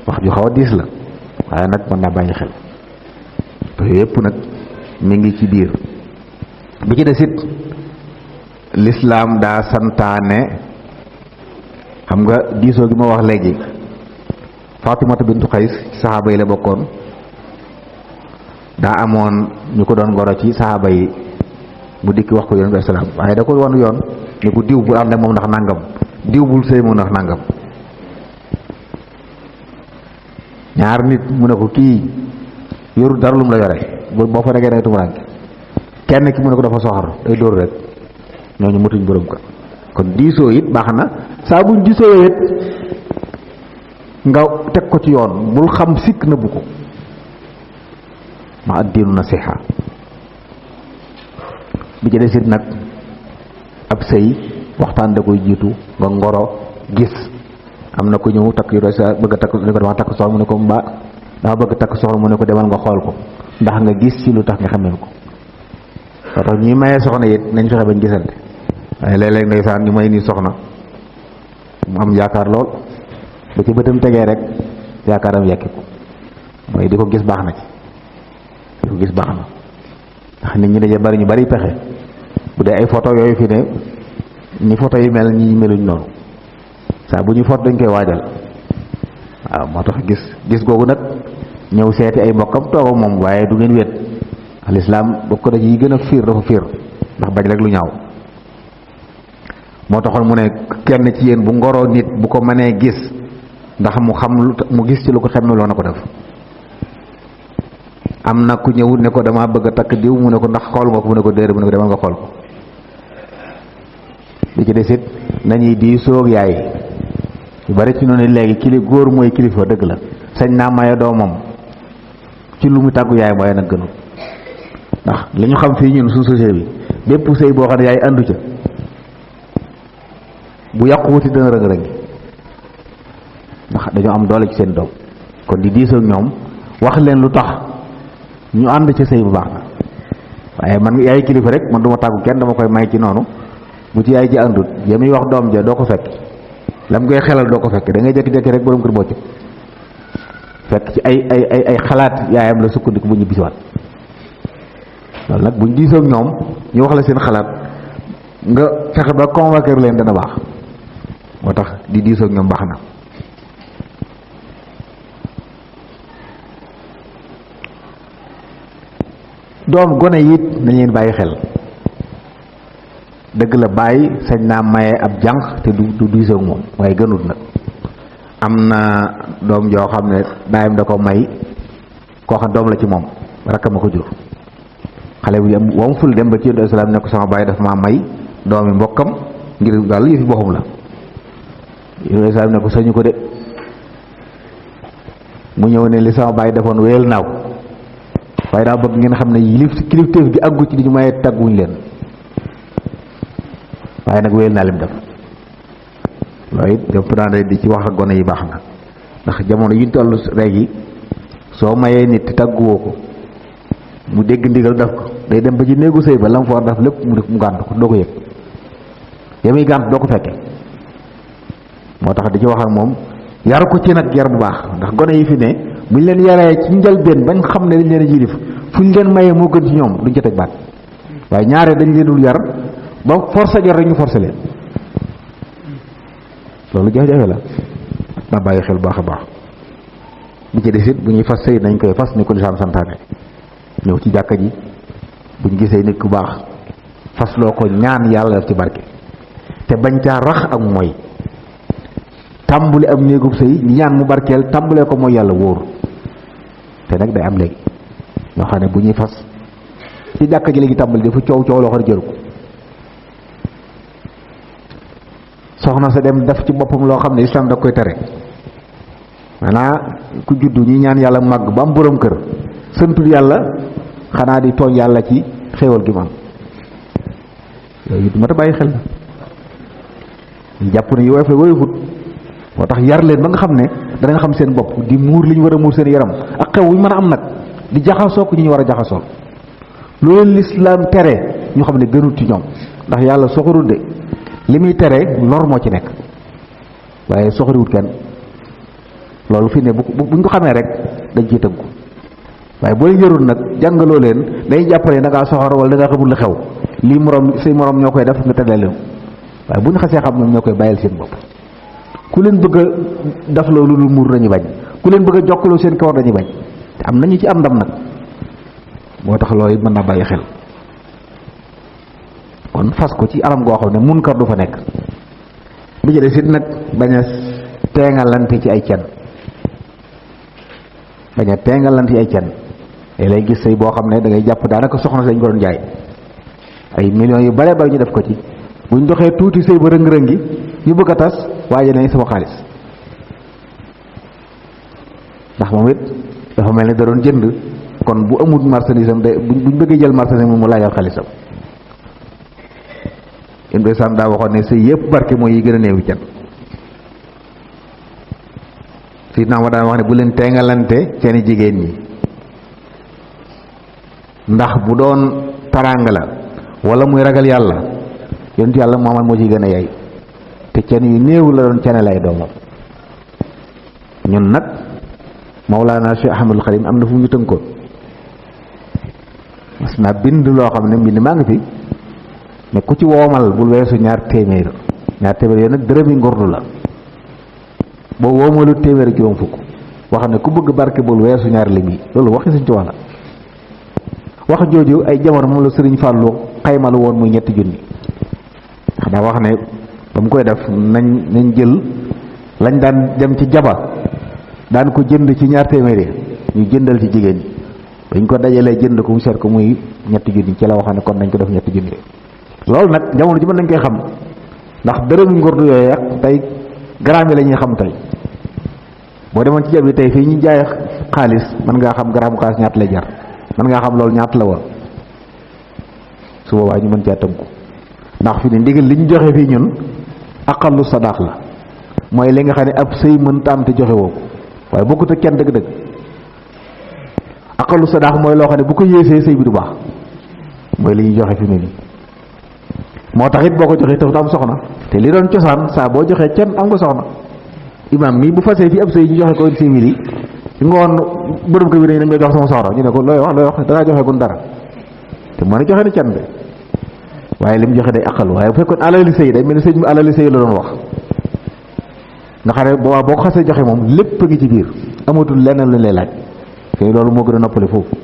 wax ju xaw a diis la waaye nag mën naa bàyyi xel yooyu yëpp nag mi ngi ci biir bi ci des it lislaam daa santaane xam nga diisoo gi ma wax léegi Fatimata bintu Xays ci saxaaba yi la bokkoon daa amoon ñu ko doon goro ci saxaaba yi bu dikki wax ko yonent bi salaam waaye da ko won yoon ne ko diw bu ànd ak moom ndax nangam diw bul sëy moom ndax nangam ñaar nit mu ne ko kii yoru dara lum la yore boo fa regee da nga tumuraanke kenn ki mu ne ko dafa soxor day dóor rek ñooñu mutuñ borom ko kon diisoo it baax na saa buñ diisoo it nga teg ko ci yoon bul xam sikk nëbbu ko ma addiinu nasiha bi ci des it nag ab sëy waxtaan da koy jiitu nga ngoro gis am na ko ñëw takk yu sa bëgg a takk ne ko dama takk soxla mu ne ko mbaa dama bëgg takk soxla mu ne ko demal nga xool ko ndax nga gis ci lu tax nga xamee ko soo tax ñuy mayee soxna it nañ fexe bañ gisante waaye léeg-léeg ndeysaan ñu may nii soxna mu am yaakaar lool ba ci bëtam tegee rek yaakaaram yekki ko mooy di ko gis baax na ci di ko gis baax na ndax nit ñi dañu bari ñu bari pexe bu dee ay photo yooyu fi ne ni photo yi mel ñi meluñ noonu saa bu ñu photo dañ koy waajal waaw moo tax gis googu nag ñëw seeti ay mbokkam toog ak moom waaye du ngeen wéet lislaam bokk na ci yi gën a fiir dafa fiir ndax bañ rek lu ñaaw moo taxoon mu ne kenn ci yéen bu ngoroo nit bu ko mënee gis ndax mu xam mu gis ci lu ko xemmeloo na ko def am na ku ñëw ne ko dama bëgg a takk diw mu ne ko ndax xool nga ko mu ne ko déedéet mu ne ko demal nga xool ko li ci desit nañuy di soog yaay yu bari ci noonu léegi góor mooy kilifa dëgg la sañ naa maye doomam ci lu mu tàggu yaay mooy nag gënul ndax li ñu xam fii ñun suñu société bi bépp sëy boo xam ne yaay àndu ca bu yàqu wuti dana rëng-rëng ndax dañoo am doole ci seen doom kon di diisoo ñoom wax leen lu tax ñu ànd ca sëy bu baax na waaye man yaay kilifa rek man du ma tàggu kenn dama koy may ci noonu bu ci yaay ji àndut ya muy wax doom ja doo ko fekk lam koy xelal doo ko fekk da ngay jékki-jékki rek borom kër bocc fekk ci ay xalaat yaayam la sukkandiku bu ñu bisiwaat loolu nag buñ diisoo ñoom ñu wax la seen xalaat nga fexe ba convaincre leen dana baax moo tax di diisoo ñoom baax na doom gone yi it nañ leen bàyyi xel dëgg la bàyyi sañ naa maye ab jànq te du diisoog moom waaye gënut nag am na doom joo xam ne baayam da ko may koo xam doom la ci moom rakkam a ko jur xale bi wam ful dem ba ci Yonent islaam ne ko sama baay dafa maa may doomi mbokkam ngir daal yëfi boppam la Yonent islaam ne ko sañu ko de mu ñëw ne li sama baay defoon wéyal naaw waaye daa bëgg ngeen xam ne kilifteef gi àggu ci di ñu maye tàgguñ leen waaye nag wéyal naa lim def loolu it def naa di ci wax ak gone yi baax na ndax jamono yi ñu toll léegi soo mayee nit te tàgguwoo ko mu dégg ndigal def ko day dem ba ci néegu sëy ba la mu fa war def lépp mu gànt ko doo ko yëg yamuy gànt doo ko fekke moo tax di ci wax ak moom yar ko ci nag yar bu baax ndax gone yi fi ne buñ leen yaree ci njëlbéen bañ xam ne dañ leen a jilif fuñ leen mayee moo gën ci ñoom duñ ca teg baat waaye ñaare dañ leen dul yar ba forcé jot rek ñu forcé leen loolu jafe-jafe la ma bàyyi xel baax a baax bi ci des it bu ñuy fas sëy nañ koy fas ni ko lislaam santaane ñëw ci jàkka ji buñ gisee nit ku baax fas loo ko ñaan yàlla def ci barke te bañ caa rax ak mooy tàmbuli am néegub sëy ñaan mu barkeel tàmbulee ko mooy yàlla wóor te nag day am léegi ñoo xam ne bu ñuy fas ci jàkka ji léegi tàmbali dafa coow loo xam ne jëru ko soxna sa dem def ci boppam loo xam ne islam da koy tere maanaam ku juddu ñi ñaan yàlla màgg ba am borom kër santul yàlla xanaa di tooñ yàlla ci xéewal gi mu am yooyu it mat a bàyyi xel na ñu jàpp ne yu woyof la woyofut moo tax yar leen ba nga xam ne danañ xam seen bopp di muur li ñu war a muur seen yaram ak xew wu ñu mën a am nag di jaxasoo ko ñu war a jaxasoo loolu lislaam tere ñu xam ne gënut ci ñoom ndax yàlla soxorul de li muy tere lor moo ci nekk waaye soxoriwut kenn loolu fi ne buñ ko xamee rek dañ ciy tënku waaye boo leen yarul nag jàngaloo leen day jàppale da ngaa soxor wala da ngaa xamul la xew lii morom say morom ñoo koy def nga teddee leen waaye bu ñu xasee xam ñoom ñoo koy bàyyil seen bopp ku leen bëgg a def loolu lu muur dañuy bañ ku leen bëgg a jokkaloo seen kawar dañuy bañ te am nañu ci am ndam nag moo tax loolu mën naa bàyyi xel kon fas ko ci anam goo xam ne munkar du fa nekk bi ci des it nag bañ a teengalante ci ay cen bañ a teengalante ci ay cen te lay gis sëy boo xam ne da ngay jàpp daanaka soxna si dañ ko doon jaay ay millions yu bare bare ñu def ko ci buñ doxee tuuti sëy ba rëng-rëngi ñu bëgg a tas waaye nañ sama xaalis ndax moom it dafa mel ni da doon jënd kon bu amul marchandise am de buñ bëggee jël marchandise moom mu laajal xaalisam yéen sam daa waxoon ne sëy yëpp barke mooy yi gën a néewi can si naa ma daan wax ne bu leen teengalante seeni jigéen ñi ndax bu doon taraanga la wala muy ragal yàlla yonent yàlla Muhammad moo ci gën a yay te cen yu néew la doon cene lay doomam ñun nag Mawlaana Cheikh Ahmadul Xadim am na fu ñu tënkoon mas naa bind loo xam ne mbind maa ngi fi ne ku ci woomal bul weesu ñaar téeméer yooyu nag dërëmi ngordu la boo woomalu téeméer juróom fukk wax ne ku bëgg barke bul weesu ñaar lim yi loolu waxi Sëñ Tuubaa la wax jooju ay jamono moom la Sëriñ Fàllu xaymalu woon muy 3 junni ndax daa wax ne ba mu koy def nañ jël lañ daan dem ci jaba daan ko jënd ci ñaar téeméer ñu jëndal ci jigéen ñi dañ ko dajalee jënd ko mu seet ko muy 3 junni ci la wax ne kon nañ ko def 3 junni loolu nag jamono ji mën nañ koy xam ndax dërëmu ngordu yooyu ak tey gramme yi la ñuy xam tey boo demoon ci jab yi tey fii ñu jaay xaalis mën ngaa xam gramme xaalis ñaata lay jar mën ngaa xam loolu ñaata la woon su boobaa ñu mën caa tënku ndax fi ne ndigal li ñu joxe fii ñun aqallu sadaq la mooy li nga xam ne ab sëy mën taam te joxe woo ko waaye bokkut ak kenn dëgg-dëgg aqallu sadaq mooy loo xam ne bu ko yéesee sëy bi du baax mooy li ñuy joxe fi mu ne nii moo tax it boo ko joxee tax am soxna te li doon cosaan saa boo joxee kenn am nga soxna imaam mi bu fasee fi ab sëy ñu joxe ko une civil yi ci ngoon borom ko bi dañ nga jox sama soxna ñu ne ko looy wax dangaa joxe gun dara te moo ne joxe na can de waaye li mu joxe day aqal waaye bu fekkoon alali sëy day mel ni sëñ bi alali sëy la doon wax nga xam ne boobaa boo ko xasee joxe moom lépp a ngi ci biir amatul leneen lu lay laaj te loolu moo gën a noppale foofu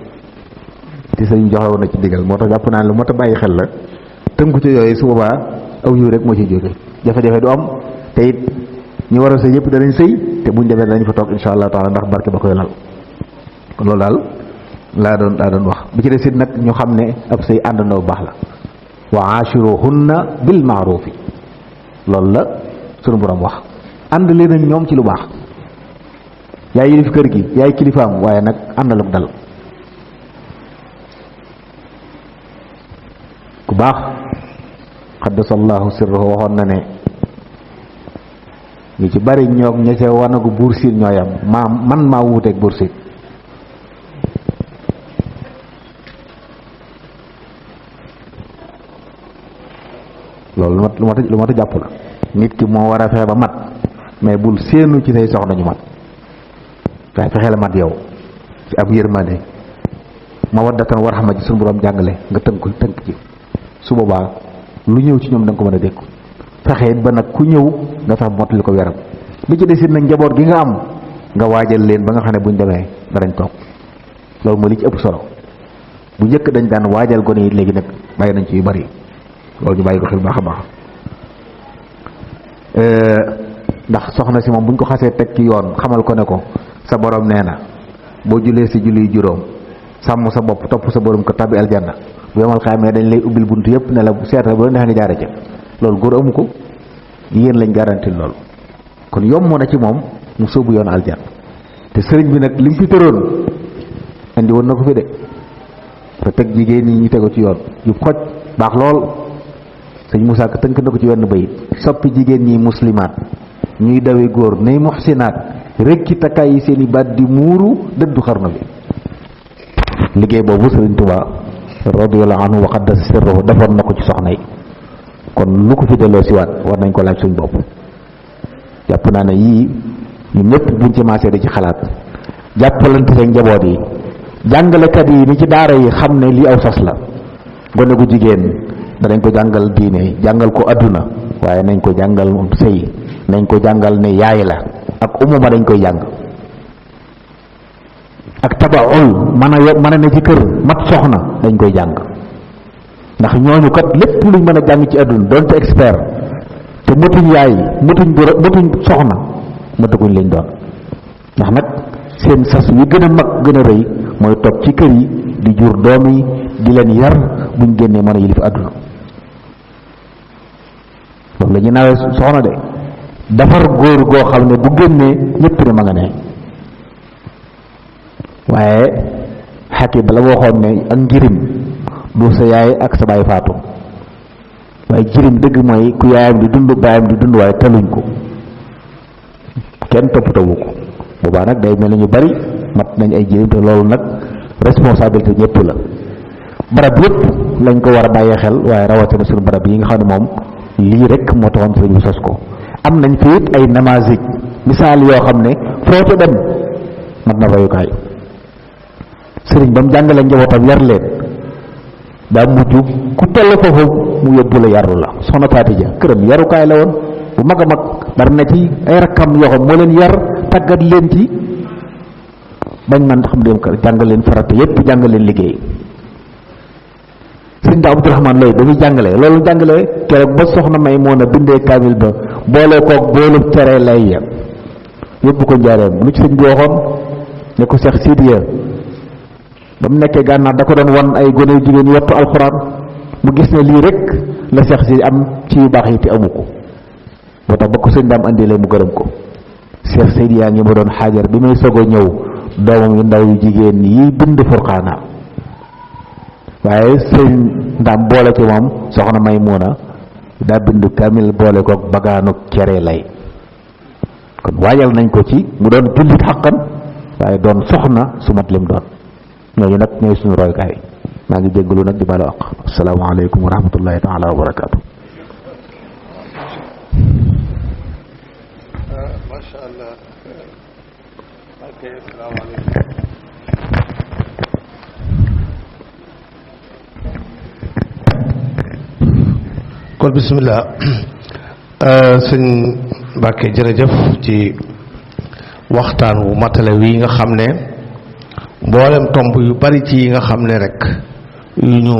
te sëriñ joxe woon na ci digal moo tax jàpp naa ne lu moo tax bàyyi xel la tënku ci yooyu su boobaa aw yiw rek moo ci jóge jafe-jafe du am te it ñi war a sëy yëpp danañ sëy te buñ demee danañ fa toog insha allah taala ndax barke ba koy lal kon loolu daal laa doon wax bi ci des it nag ñu xam ne ab sëy àndandoo bu baax la wa ashiruhunna bil maarufi loolu la sunu borom wax ànd leen ak ñoom ci lu baax yaay yilif kër gi yaay kilifaam waaye nag àndal ak dal ku baax xaddasallahu sirruhu waxoon na ne ñu ci bari ñoog ña ca wanagu buur siin ñooyam man maa wuuteeg buur siin loolu lu mat a jàpp la nit ki moo war a fexe ba mat mais bul séenu ci say soxna ñu mat waaye fexe la mat yow ci ab yërmande mawaddatan wa rahma ji suñu borom jàngale nga tënk ci su boobaa lu ñëw ci ñoom da nga ko mën a dékku fexe ba nag ku ñëw nga fexe mottali ko weram li ci desit nag njaboot gi nga am nga waajal leen ba nga xam ne buñ demee danañ toog loolu mooy li ci ëpp solo bu njëkk dañ daan waajal gone yi léegi nag bàyyi nañ ci yu bari loolu ñu bàyyi ko xel baax a baax ndax soxna si moom buñ ko xasee teg ci yoon xamal ko ne ko sa borom nee na boo julee si julli juróom sàmm sa bopp topp sa borom ko tabbi aljanna bu yemal xaamee dañ lay ubbil bunt yëpp ne la seetal ba neex nga jaare ca loolu góor amu ko jigéen lañ garanti loolu kon yomb na ci moom mu sóobu yoon aljanna te sëriñ bi nag li mu fi tëroon andi woon na ko fi de te teg jigéen ñi ñu tego ci yoon yu xoj baax lool sëñ Moussa Ka tënk na ko ci wenn bayit soppi jigéen ñi muslimaat ñuy dawe góor nay muxsinaat rekki takkaay yi seen i baat di muuru dëddu xarnu bi liggéey boobu sëriñ Tuubaa radiyallahu anhu wa qaddas sirruhu defoon na ko ci soxna yi kon lu ko fi delloo siwaat war nañ ko laaj suñ bopp jàpp naa ne yii ñun ñëpp buñ ci maasee di ci xalaat jàppalante seen njaboot yi jàngalekat yi ni ci daara yi xam ne lii aw sas la gone gu jigéen danañ ko jàngal diine jàngal ko adduna waaye nañ ko jàngal sëy nañ ko jàngal ne yaay la ak umuma dañ koy jàng ak tabaul mën a ne ci kër mat soxna dañ koy jàng ndax ñooñu kat lépp luñ mën a jàng ci adduna doonte expert te mëtuñ yaay mëtuñ soxna mëtaguñ lañ doon ndax nag seen sas wi gën a mag gën a rëy mooy toog ci kër yi di jur doom yi di leen yar buñ génnee mën a yilif adduna loolu la ñu nawee soxna de defar góor goo xam ne bu génnee ñëpp ne ma nga ne waaye xakki bala waxoon ne ak njirim du sa yaay ak sa baay faatu waaye jirim dëgg mooy ku yaayam di dund baayam di dund waaye taluñ ko kenn toppatawu ko boobaa nag day mel na ñu bari mat nañ ay jirim te loolu nag responsabilité ñëpp la barab yëpp lañ ko war a bàyyee xel waaye rawatina suñu barab yi nga xam ne moom lii rek moo taxoon sëriñ bi sos ko am nañ fi it ay namazij misaal yoo xam ne foo ca dem mat na royukaay sëriñ ba mu jàngale njabootam yar leen daa mujj ku toll foofu mu yóbbu la yaru la soxna Faati Ja këram yarukaay la woon bu mag a mag bari na ci ay rakkam yoo xam moo leen yar tàggat leen ci bañ man xam dem kër jàngal leen farata yépp jàngal leen liggéey sëriñ da Abdourahmane Lay ba muy jàngale loolu jàngale keroog ba soxna may moon a bindee kaamil ba boole koog boolub tere lay ya yóbbu ko njaareem lu ci sëñ bi waxoon ne ko Seex Sidiya ba mu nekkee gànnaar da ko doon wan ay gone yu jigéen wattu alxuraan mu gis ne lii rek la Seex si am ci yu baax yi te amu ko moo tax ba ko sëñ daam andilee mu gërëm ko Seex Seydi yaa ngi ma doon xaajar bi may soog a ñëw doomam yu ndaw yu jigéen yi bind furqaana waaye sëñ ndaam boole ci moom soxna Maymuna daa bind kamil boole koog bagaanu cere lay kon waajal nañ ko ci mu doon jullit xaqan waaye doon soxna su mat lim doon ñooñu nag ñooy suñu roykaay maa ngi jéggalu nag di baalu àq asalaamaaleykum wa rahmatullahi taala wa barakaatu. macha allah. ok asalaamaaleykum. kon bisimilah sëñ Mbàkke jërëjëf ci waxtaan wu matale wi nga xam ne mboolem tomb yu bari ci yi nga xam ne rek yu ñu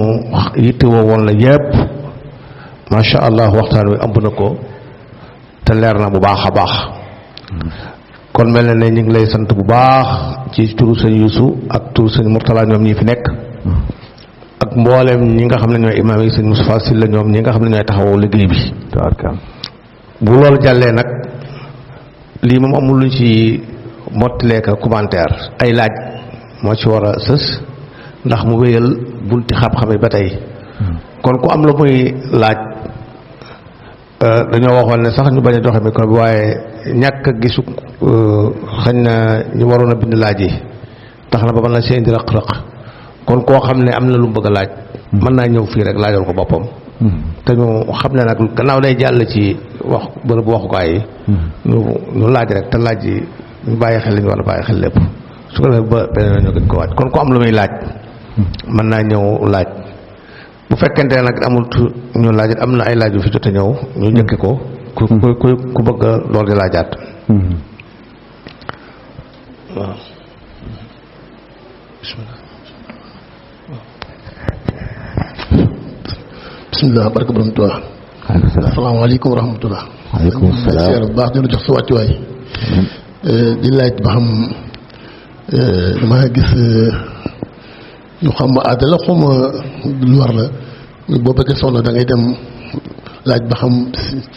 yittewoo woon la yépp macha allah waxtaan wi ëmb na ko te leer na bu baax a baax. kon mel na ne ñu ngi lay sant bu baax ci turu sëñ Yuusu ak turu sëñ Murtala ñoom ñi fi nekk ak mboolem ñi nga xam ne ñooy imaam yi sëñ Moustapha Sylla ñoom ñi nga xam ne ñooy taxawoo liggéey bi. bu loolu jàllee nag lii moom amul luñ ci mottilee ka commentaire ay laaj moo ci war a sës ndax mu wéyal bunti xam-xam yi ba tey. kon ku am la muy laaj dañoo waxoon ne sax ñu bañ a joxe micro bi waaye ñàkk a gisu xañ na ñu waroon a bind laaj yi tax na ba mën na seen di rëq-rëq kon koo xam ne am na lu mu bëgg a laaj mën naa ñëw fii rek laajal ko boppam. te ñu xam ne nag gannaaw day jàll ci wax bërëb waxukaay yi. ñu laaj rek te laaj yi ñu bàyyi xel li ñu war a bàyyi xel lépp su ko defee ba beneen ñu gën ko waaj kon ku am lu muy laaj mën naa ñëw laaj. bu fekkente ne nag amul ñu laaj am na ay laaj yu fi jot a ñëw ñu njëkke ko ku bëgg loolu di laajaat. waaw bismillah barka borom Tuubaa. asalaamaaleykum wa rahmatullah. waaleykum salaam bu baax dina jox sa wàccuwaay. di laaj ba xam damaa gis ñu xam ma aada la xawma lu war la boo bëggee soxna da ngay dem laaj ba xam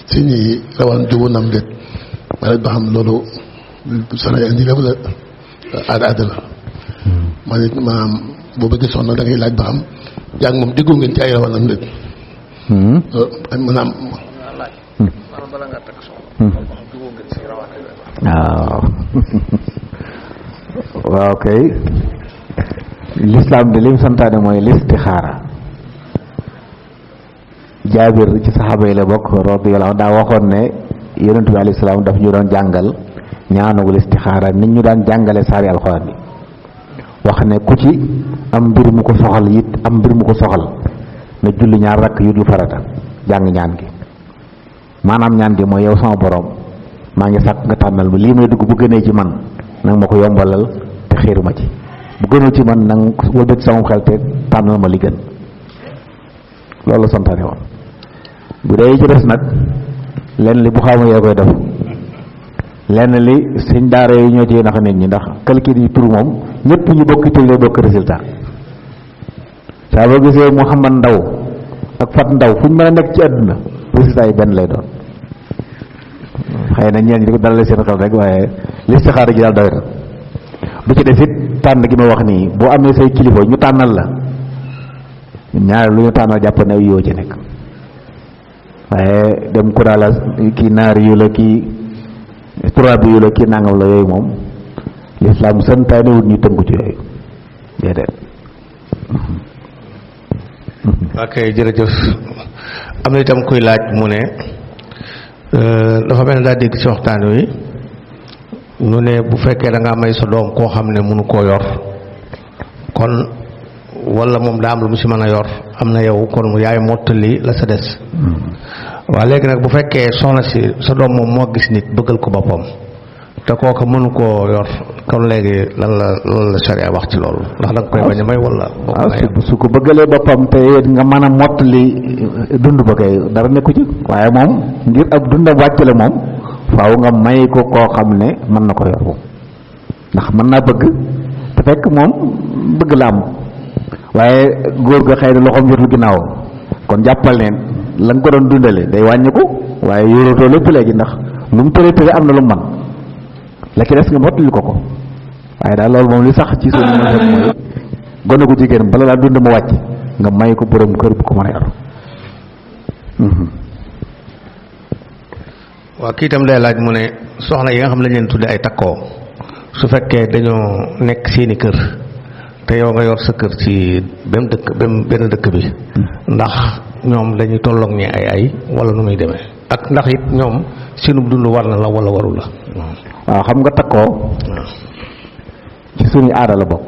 si ñi rawaan jubóo nam déet ma laaj ba xam loolu Sénégal indi la wala aada la ma ne maanaam boo bëggee soxna da ngay laaj ba xam yaa ngi moom déggoo ngeen ci ay rawaan nam déet maanaam waaw kay lislaam de lim santaane mooy listixaara. jaabir ci saxaaba yi la bokk radiyallahu anhu daa waxoon ne yonent bi alayhi salaam daf ñu doon jàngal ñaanu listixaara nit ñu daan jàngale saari alxuraan yi wax ne ku ci am mbir mu ko soxal it am mbir mu ko soxal na julli ñaar rakk yu dul farata jàng ñaan gi maanaam ñaan gi mooy yow sama borom maa ngi sàkk nga tànnal ma lii may dugg bu gënee ci man nag ma ko yombalal te xiir ma ci bu gënul ci man nag wëlbati sama xel te tànnal ma li gën loolu santaane woon. bu dee ci des nag lenn li bu xaama yee koy def lenn li sëñ daara yi ñoo ci nax nit ñi ndax calcul yi tur moom ñëpp ñu bokk tël lay bokk résultat saa boo gisee Mouhamad Ndaw ak Fat Ndaw fu ñu mën a nekk ci àdduna résultat yi benn lay doon xëy na ñeen ñi di ko dalale seen xel rek waaye listixaara ji daal doy na bu ci des it tànn gi ma wax nii boo amee say kilifa ñu tànnal la ñaar lu ñu tànnal jàpp ne ay yoo ci nekk waaye dem ku daala kii naari yu la kii turabi yu la kii nangam la yooyu moom lislaam santaane wut ñu tënku ci yooyu déedéet. ok jërëjëf am na itam kuy laaj mu ne dafa mel ne daa dégg ci waxtaan wi ñu ne bu fekkee da ngaa may sa doom koo xam ne mënu koo yor kon wala moom daa am lu mu si mën a yor am na yow kon mu yaay mottali la sa des. waaw léegi nag bu fekkee soxna si sa doom moom moo gis nit bëggal ko boppam te kooka mënu koo yor kon léegi lan la sharia wax ci loolu ndax da nga koy bañ a may wala. su ko bëggalee boppam te nga mën a mottali dund ba kay dara nekku ci waaye moom ngir ab dundam wàccale moom faaw nga may ko koo xam ne mën na ko yor moom ndax mën naa bëgg te fekk moom bëgg la am waaye góor ga xëy na loxoom jotul ginnaaw kon jàppal ne la nga ko doon dundale day wàññi ko waaye yoratoo lépp léegi ndax lu mu tëre tëre am na lu mu man la ki des nga mottali ko waaye daal loolu moom li sax ci suñu mën mooy gone gu jigéen bala laa dund ma wàcc nga may ko borom kër bu ko mën a yor. waaw kii itam day laaj mu ne soxna yi nga xam ne lañ leen tudde ay takkoo su fekkee dañoo nekk seeni kër te yow nga yor sa kër ci benn dëkk bi ndax ñoom dañuy tolloog ñi ay wala nu muy demee ak ndax it ñoom seenub dund war na la wala warul la. waaw xam nga takkoo ci suñu aada la bokk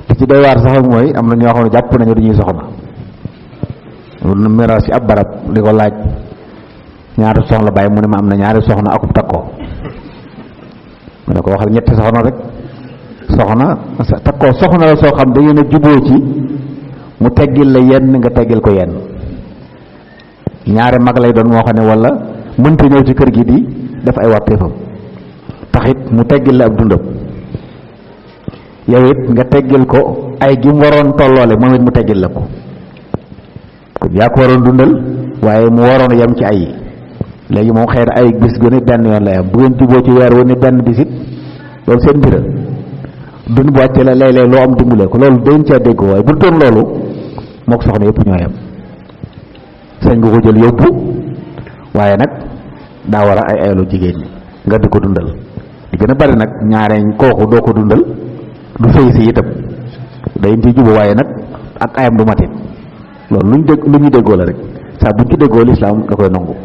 li ci doy waar sax mooy am na ñoo xam ne jàpp nañu dañuy soxna lu miraas ci ab barab di ko laaj ñaari soxna bàyyi mu ne ma am na ñaari soxna akub takkoo mu ne ko waxal ñetti soxna rek soxna takkoo soxna la soo xam da ngeen a juboo ci mu teggil la yenn nga teggil ko yenn ñaari mag lay doon moo xam ne wala mënta ñëw ci kër gi di def ay warteefam taxit mu teggil la ab dundam yow it nga teggil ko ay gi mu waroon tolloole moom it mu teggil la ko kon yaa ko waroon dundal waaye mu waroon yem ci ay yi léegi moom xëy na ay bis gu ne benn yoon lay am bu ngeen juboo ci weer wu ne benn bisit loolu seen mbira dund bu wàcce la léeg-léeg loo am dimbalee ko loolu dañ caa déggoo waaye bu doon loolu moo ko soxna yëpp ñoo yem sañ nga ko jël yóbbu waaye nag daa war a ay aylu jigéen ñi nga di ko dundal di gën a bari nag ñaareeñ kooku doo ko dundal du sëy si itam day ci jubu waaye nag ak ayam du matit loolu lu ñu déggoo la rek saa buñ ci déggoo lislaam da koy nangu.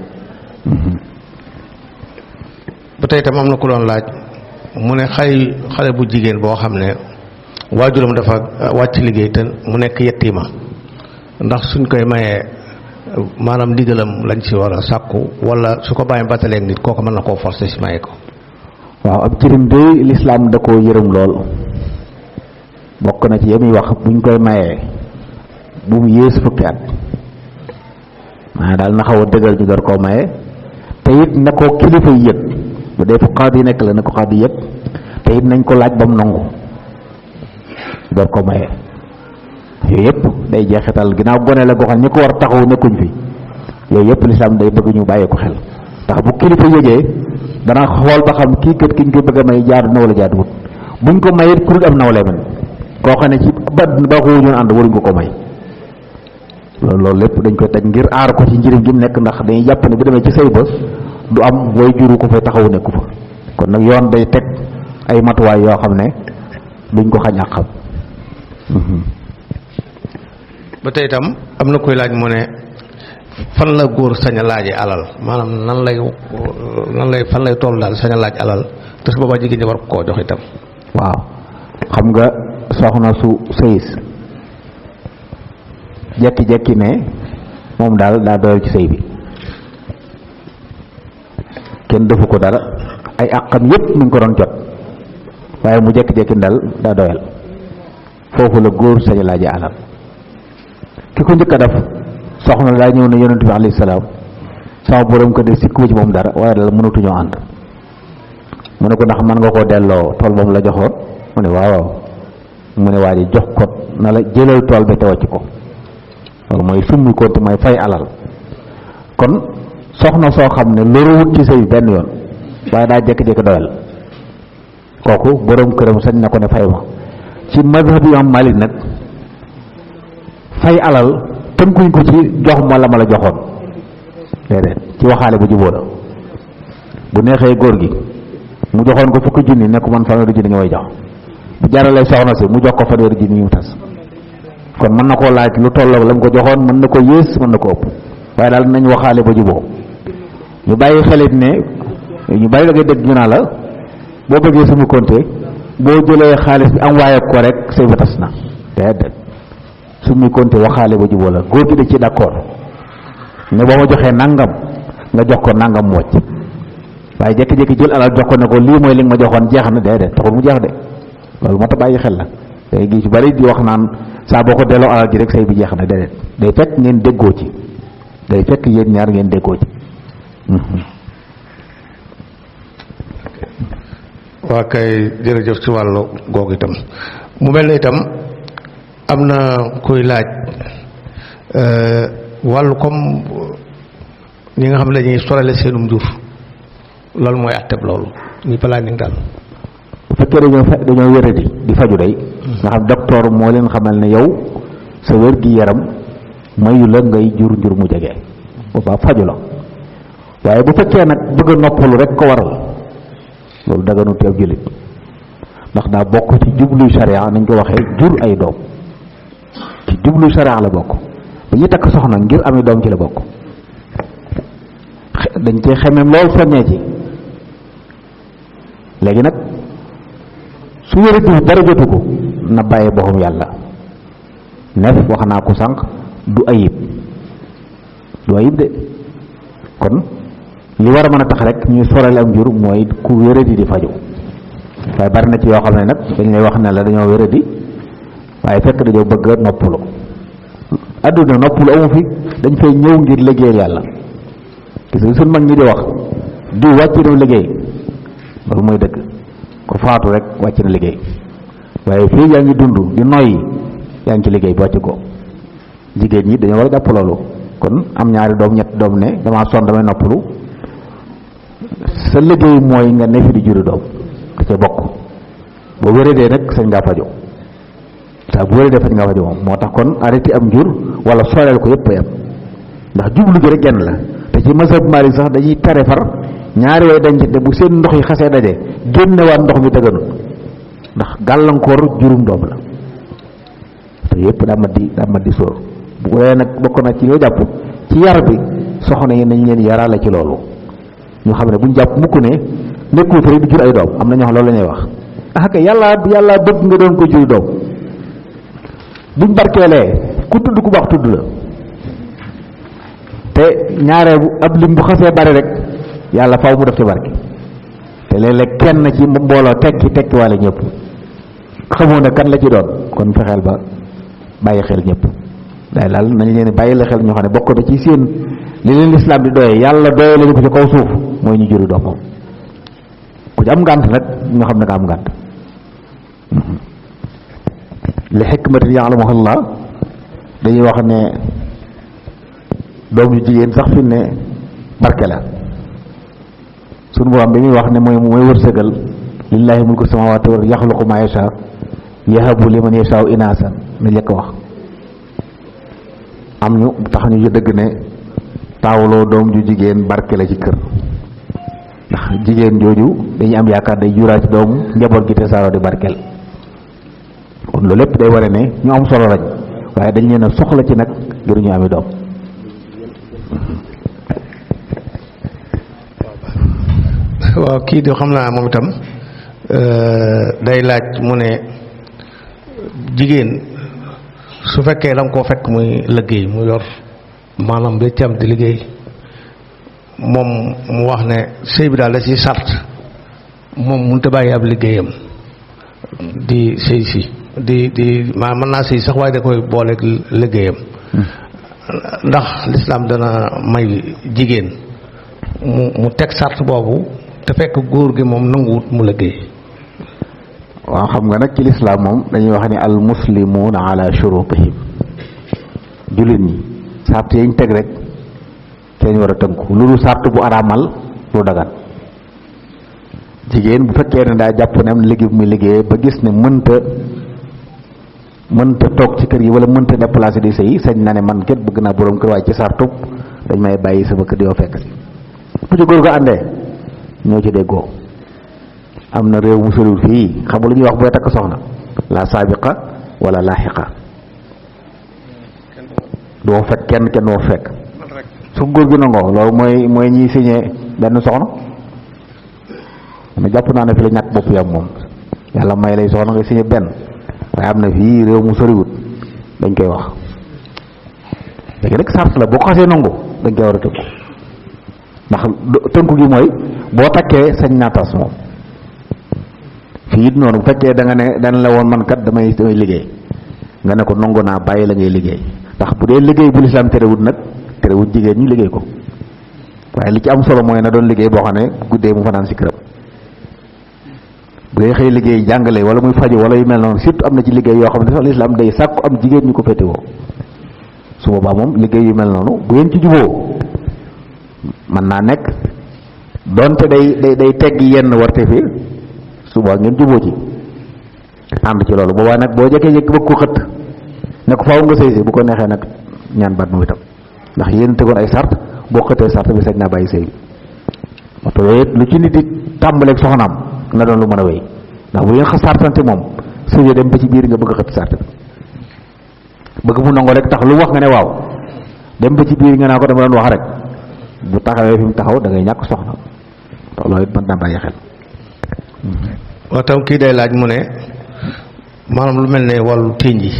ba tey itam am na ku doon laaj mu ne xale bu jigéen boo xam ne waajuram dafa wàcc liggéey te mu nekk yettiima ndax suñ koy mayee maanaam ndigalam lañ ci war a sàkku wala su ko bàyyi bataleeg nit kooku mën na koo forcer si maye ko. waaw ab jirim de lislaam da koo yërëm lool bokk na ci yemi wax buñ koy mayee bu mu yées fukki at maanaam daal na xaw a dëggal ñu door koo maye te it na ko kilifa yi yëg bu dee fu xaadi nekk la na ko xaadi yëg te it nañ ko laaj ba mu nangu door ko maye yooyu yëpp day jeexital ginnaaw gone la goo xam ñi ko war taxaw nekkuñ fi yooyu yëpp lislaam day bëgg ñu bàyyi ko xel ndax bu kilifa yëgee dana xool ba xam kii kët ki ñu ko bëgg a may jaadu na wala jaaduwut buñ ko mayit pour am nawle man koo xam ne ci ba xuñoon ànd waruñ ko may loolu lépp dañ koy teg ngir aar ko ci njëriñ gi mu nekk ndax dañuy jàpp ne bu demee ci sëy ba du am way juru ko fay taxawu nekku fa kon nag yoon day teg ay matuwaay yoo xam ne duñ ko xañ ak xam. ba tey itam am na koy laaj mu ne fan la góor sañ a laaje alal maanaam nan lay fan lay toll daal sañ a laaj alal te su boobaa jigéen ñi war koo jox itam. waaw xam nga soxna su sëyis jekki-jekki ne moom daal daa doyal ci sëy bi kenn defu ko dara ay àqam yépp mi ngi ko doon jot waaye mu jekki-jekki ndal daa doyal foofu la góor sañ a laaje alal ki ko njëkk a def soxna daa ñëw ne yonent bi alayhi salaam sama borom ko de sikku ci moom dara waaye daal mënatuñoo ànd mu ne ko ndax mën nga koo delloo tool ba mu la joxoon mu ne waaw mu ne waa ji jox ko na la jëlal tool bi te wàcc ko loolu mooy summi ko te mooy fay alal kon soxna soo xam ne loolu wut ci sëy benn yoon waaye daa jékki-jékki doyal kooku borom këram sañ na ko ne fay ma ci mazhab Imam Malik nag fay alal tënkuñ ko ci jox ma la ma la joxoon déedéet ci waxaale bu jubóo la bu neexee góor gi mu joxoon ko fukki junni ne ko man fanweeri junni nga may jox bu jaralee soxna si mu jox ko fanweeri junni ñu tas kon mën na koo laaj lu tolloo la mu ko joxoon mën na ko yées mën na ko ëpp waaye daal nañ waxaale ba jubóo ñu bàyyi xelit ne ñu bàyyi la ngay dégg ñu naa la boo bëggee suñu compter boo jëlee xaalis bi am waaye ko rek sëy ba tas na déedéet suñu compter waxaale ba jubóo la góor gi da ci d'accord ne boo ma joxee nangam nga jox ko nangam mu wàcc waaye jékki-jékki jël alal jox ko ne ko lii mooy li nga ma joxoon jeex na déedéet taxul mu jeex de loolu moo tax bàyyi xel la day gi ci bari di wax naan saa boo ko delloo alal ji rek sëy bi jeex na déedéet day fekk ngeen déggoo ci day fekk yéen ñaar ngeen déggoo ci. waa kay jërëjëf ci wàllu googu itam mu mel ne itam am na kuy laaj wàllu comme ñi nga xam ne dañuy sorale seenum njur loolu mooy atteb loolu ñu planning daal. bu fekkee dañoo wéradi di faju day nga xam docteur moo leen xamal ne yow sa wér gi yaram mayu la ngay jur njur mu jege boobaa faju la waaye bu fekkee nag bëgg a noppalu rek ko waral loolu daganu teew jullit ndax daa bokk ci jublu sharia nañ ko waxee jur ay doom ci jublu sharia la bokk dañuy takk soxna ngir ami doom ci la bokk dañ cee xemem lool soññee ci léegi nag su wéradi dara jotu ko na bàyyi boppam yàlla nef wax naa ko sànq du ayib de kon li war a mën a tax rek ñuy sorale am jur mooy ku wéradi di faju waaye bari na ci yoo xam ne nag dañ lay wax ne la dañoo wéradi waaye fekk dañoo bëgg a noppalu adduna noppalu amu fi dañ fay ñëw ngir liggéeyal yàlla gis nga suñ mag ñi di wax di wàcc na liggéey loolu mooy dëgg ko faatu rek wàcc na liggéey waaye fii yaa ngi dund di noyyi yaa ngi ci liggéey bi wàcc ko jigéen ñi dañoo war a jàpp loolu kon am ñaari doom ñetti doom ne damaa sonn damay noppalu sa liggéey mooy nga ne fi di juri doom da ca bokk boo wéradee nag sañ ngaa fajo saa bu wéradee fañ ngaa fajo moom moo tax kon arrêté am jur wala soreel ko yëpp yam ndax jublu gi rek genn la te ci mazhab Maalik sax dañuy tere far ñaari way dencante bu seen ndox yi xasee daje génnewaat ndox mi tëgganut ndax gàllankoor jurum doom la te yëpp daa mat di sóor bu ko nag bokk na ci yoo jàpp ci yar bi soxna yi nañ leen yaraale ci loolu ñu xam ne buñ jàpp mukk ne nekkul rek di jur ay doom am na ñoo xam loolu la ñuy wax ah kay yàlla bëgg nga doon ko jur doom buñ barkeelee ku tudd ku baax tudd la te ñaare ab lim bu xasee bari rek yàlla faw mu def ci barke te léeg-léeg kenn ci mbooloo tekki walla ñëpp xamoo ne kan la ci doon kon fexeel ba bàyyi xel ñëpp day daal nañ leen bàyyi la xel ñoo xam ne bokk na ci seen li leen lislaam di doyee yàlla doyee leen ko ci kaw suuf mooy ñu juri doom moom ku ci am ngànt nag ñoo xam ne nga am ngànt li xikmatin ya'lamuha dañuy wax ne doom yu jigéen sax fi ne barke la sunu borom bi muy wax ne mooy wërsëgal lillahi mulku samawati wal ardi yaxluqu ma yasha yahabu liman yasha inaasan na njëkk wax am ñu tax ñu ci dëgg ne taawloo doom ju jigéen barke la ci kër ndax jigéen jooju dañuy am yaakaar day juraa ci doom njaboot gi te saaroo di barkeel kon loolu lépp day ware ne ñu am solo lañ waaye dañ leen a soxla ci nag ngir ñu ami doom waaw kii di xam naa moom itam day laaj mu ne jigéen su fekkee da nga koo fekk muy liggéey mu yor maanaam ba cam di liggéey moom mu wax ne sëy bi daal da ci sart moom mënut a bàyyi ab liggéeyam di sëy si di mën naa sëy sax waaye da koy booleeg liggéeyam ndax lislaam dana may jigéen mu teg sart boobu te fekk góor gi moom nanguwut mu liggéey. waaw xam nga nag ci lislaam moom dañuy wax ne al muslimuuna ala shurutihim jullit ñi sart yañ teg rek seen war a tënku lu dul sart bu araamal lu dagan jigéen bu fekkee ne daa jàpp ne am na liggéey bu muy liggéey ba gis ne mënta toog ci kër gi wala mënta déplacé di sëy sañ na ne man kat bëgg naa borom kër waaye ci sartub dañ may bàyyi sama kër yoo fekk si bu ci góor ko àndee ñoo ci déggoo am na réew mu soriwul fii xam nga lu ñuy wax booy takk soxna la saabiqa wala laaxiqa doo fekk kenn doo fekk su góor gi nangoo loolu mooy ñiy signé benn soxna ma jàpp naa ne fi la ñàkk bopp yam moom yàlla may lay soxna nga signé benn waaye am na fii réew mu soriwut dañ koy wax léegi nag sart la boo ko xasee nangu dañ koy war a tënku ndax tënku gi mooy boo takkee sañ naa tas moom fii it noonu bu fekkee da nga ne dana la woon man kat damay liggéey nga ne ko nangu naa bàyyi la ngay liggéey ndax bu dee liggéey bu lislaam terewut nag terewut jigéen ñi liggéey ko waaye li ci am solo mooy na doon liggéey boo xam ne guddee mu fanaan si këram bu dee xëy liggéey jàngale wala muy faju wala yu mel noonu surtout am na ci liggéey yoo xam ne sax lislaam day sàkku am jigéen ñu ko féetewoo su boobaa moom liggéey yu mel noonu bu ngeen ci juboo mën naa nekk donte day teggi yenn warte fi suba ngeen juboo ci ànd ci loolu boobaa nag boo jékkee-jékki bëgg ko xëtt ne ko faaw nga sëy si bu ko neexee nag ñaan baat mu itam ndax yéen tegoon ay sart boo xëttee sart bi sañ naa bàyyi sëy bi waxtu yooyu lu ci nit di tàmbaleeg soxnaam na doon lu mën a wéy ndax bu ngeen xa sartante moom sëy dem ba ci biir nga bëgg a xëtt sart bi bëgg mu nangoo rek tax lu wax nga ne waaw dem ba ci biir nga naa ko dama doon wax rek bu taxawee fi mu taxaw da ngay ñàkk soxna loolu it mën naa bàyyi xel. waaw tam kii day laaj mu ne maanaam lu mel ne wàllu téeñ yi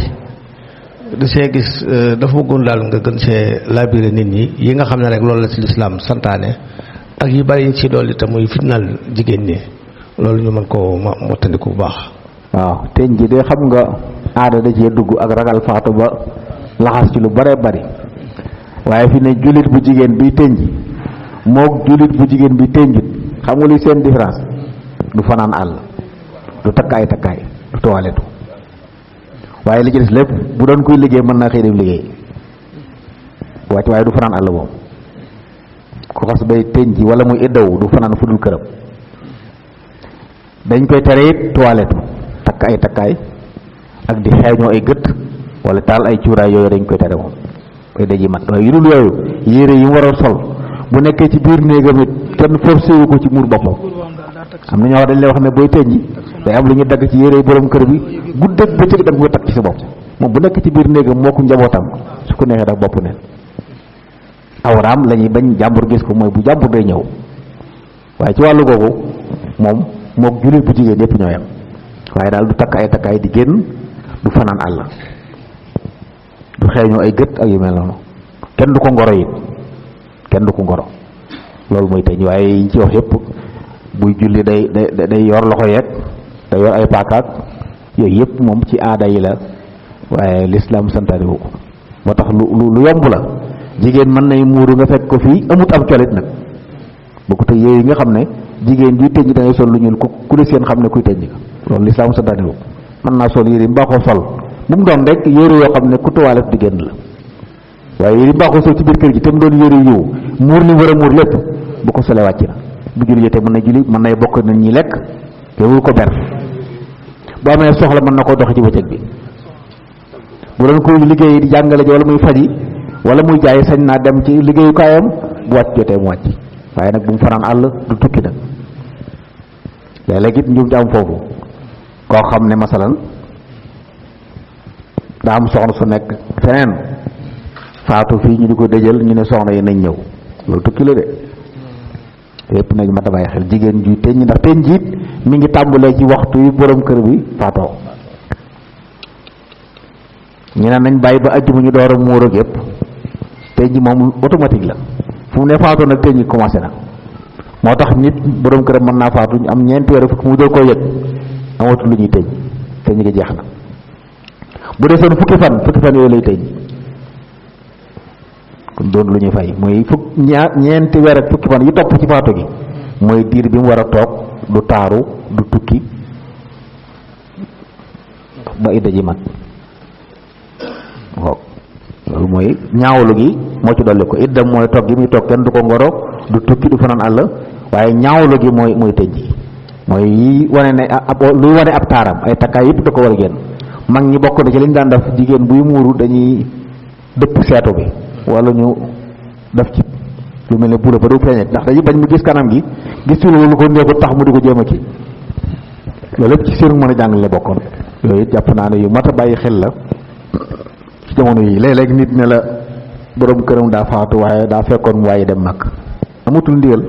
da see gis dafa bëggoon daal nga gën see labiré nit ñi yi nga xam ne rek loolu la ci lislaam santaane ak yi bari yi ci dolli te muy fitnaal jigéen ñi loolu ñu mën koo mottandiku bu baax. waaw téeñ ji de xam nga aada da cee dugg ak ragal faatu ba laxas ci lu bare bari waaye fi ne jullit bu jigéen bi tënj mook jullit bu jigéen bi tënjut xam nga luy seen différence du fanaan àll du takkaay du toiletu waaye li ci des lépp bu doon kuy liggéey mën naa xëy dem liggéey wàcc waaye du fanaan àll moom ku xas bay tënj wala muy iddawu du fanaan fu dul këram dañ koy tere it toiletu takkaay ak di xeeñoo ay gët wala taal ay cuuraay yooyu dañ koy tere moom koy daji mat waaye yu dul yooyu yére yi mu war a sol bu nekkee ci biir néegam it kenn forcé wu ko ci muur boppam am na ñoo wax dañ lay wax ne booy tënji day am lu ñu dagg ci yére yi borom kër bi guddeeg bëccëg da nga koy takk ci sa bopp moom bu nekk ci biir néegam moo ko njabootam su ko neexee daf bopp neen awraam la ñuy bañ jàmbur gis ko mooy bu jàmbur day ñëw waaye ci wàllu googu moom mook jullit bu jigéen yépp ñoo yam waaye daal du takk ay takkaay di génn du fanaan àll du xeeñoo ay gët ak yu mel noonu kenn du ko ngoro it kenn du ko ngoro loolu mooy tëj waaye yi ci wax yépp buy julli day yor loxo yeeg day yor ay paakaak yooyu yépp moom ci aada yi la waaye lislaam santaane wu ko moo tax lu yomb la jigéen mën nay muuru nga fekk ko fii amut ab colit nag bu ko tëj yooyu nga xam ne jigéen juy tëj da ngay sol lu ñuul ku ne seen xam ne kuy tëj loolu lislaam santaane wu ko mën naa sol yére yi mbaaxoo sol bu mu doon rek yére yoo xam ne ku tuwaale di génn la waaye yére yi mbaaxoo sol ci biir kër gi te mu doon yére yiw muur li war a muur lépp bu ko solee wàcc na bu julli jotee mën na julli mën nay bokk nit ñi lekk te wul ko ber bu amee soxla mën na koo dox ci bëccëg bi bu doon ko liggéey di jàngale ji wala muy faji wala muy jaay sañ naa dem ci liggéeyukaayam bu wàcc jotee mu wàcc waaye nag bu mu fanaan àll du tukki nag léeg-léeg it njuum ci am foofu koo xam ne masalan daa am soxna su nekk feneen faatu fii ñu di ko dëjal ñu ne soxna yi nañ ñëw loolu tukki la de yépp nag mat a bàyyi xel jigéen juy teñ ndax teñ jiit mi ngi tàmbalee ci waxtu yu borom kër bi faatoo ñu ne nañ bàyyi ba àjjuma ñu door a muur ak yépp teñ ji moom automatique la fu mu ne faatoo nag teñ ji commencé na moo tax nit borom këram mën naa faatu ñu am ñeenti weer fukk mu door koo yëg amatul lu ñuy teñ teñ gi jeex na bu dee seen fukki fan yooyu lay teñ kon doon lu ñuy fay mooy ñeenti weer ak fukki fan yi topp ci faatu gi mooy diir bi mu war a toog du taaru du tukki ba idda ji mat loolu mooy ñaawlu gi moo ci dolli ko idda mooy toog gi muy toog kenn du ko ngoro du tukki du fanaan àll waaye ñaawlu gi mooy tëj ji mooy yi wane ne luy wane ab taaram ay takkaay yëpp da ko war a génn mag ñi bokk na ci liñ daan def jigéen buy muuru dañuy dëpp seetu bi wala ñu def ci lu mel ne bula ba du feeñee ndax dañuy bañ mu gis kanam gi gis ci lu ko neexut tax mu di ko jéem a kii loolu lépp ci seen mën a jàngale la bokkoon yooyu it jàpp naa ne yu mat a bàyyi xel la ci jamono yi léeg-léeg nit ne la borom këram daa faatu waaye daa fekkoon mu waaye dem mag amatul ndigal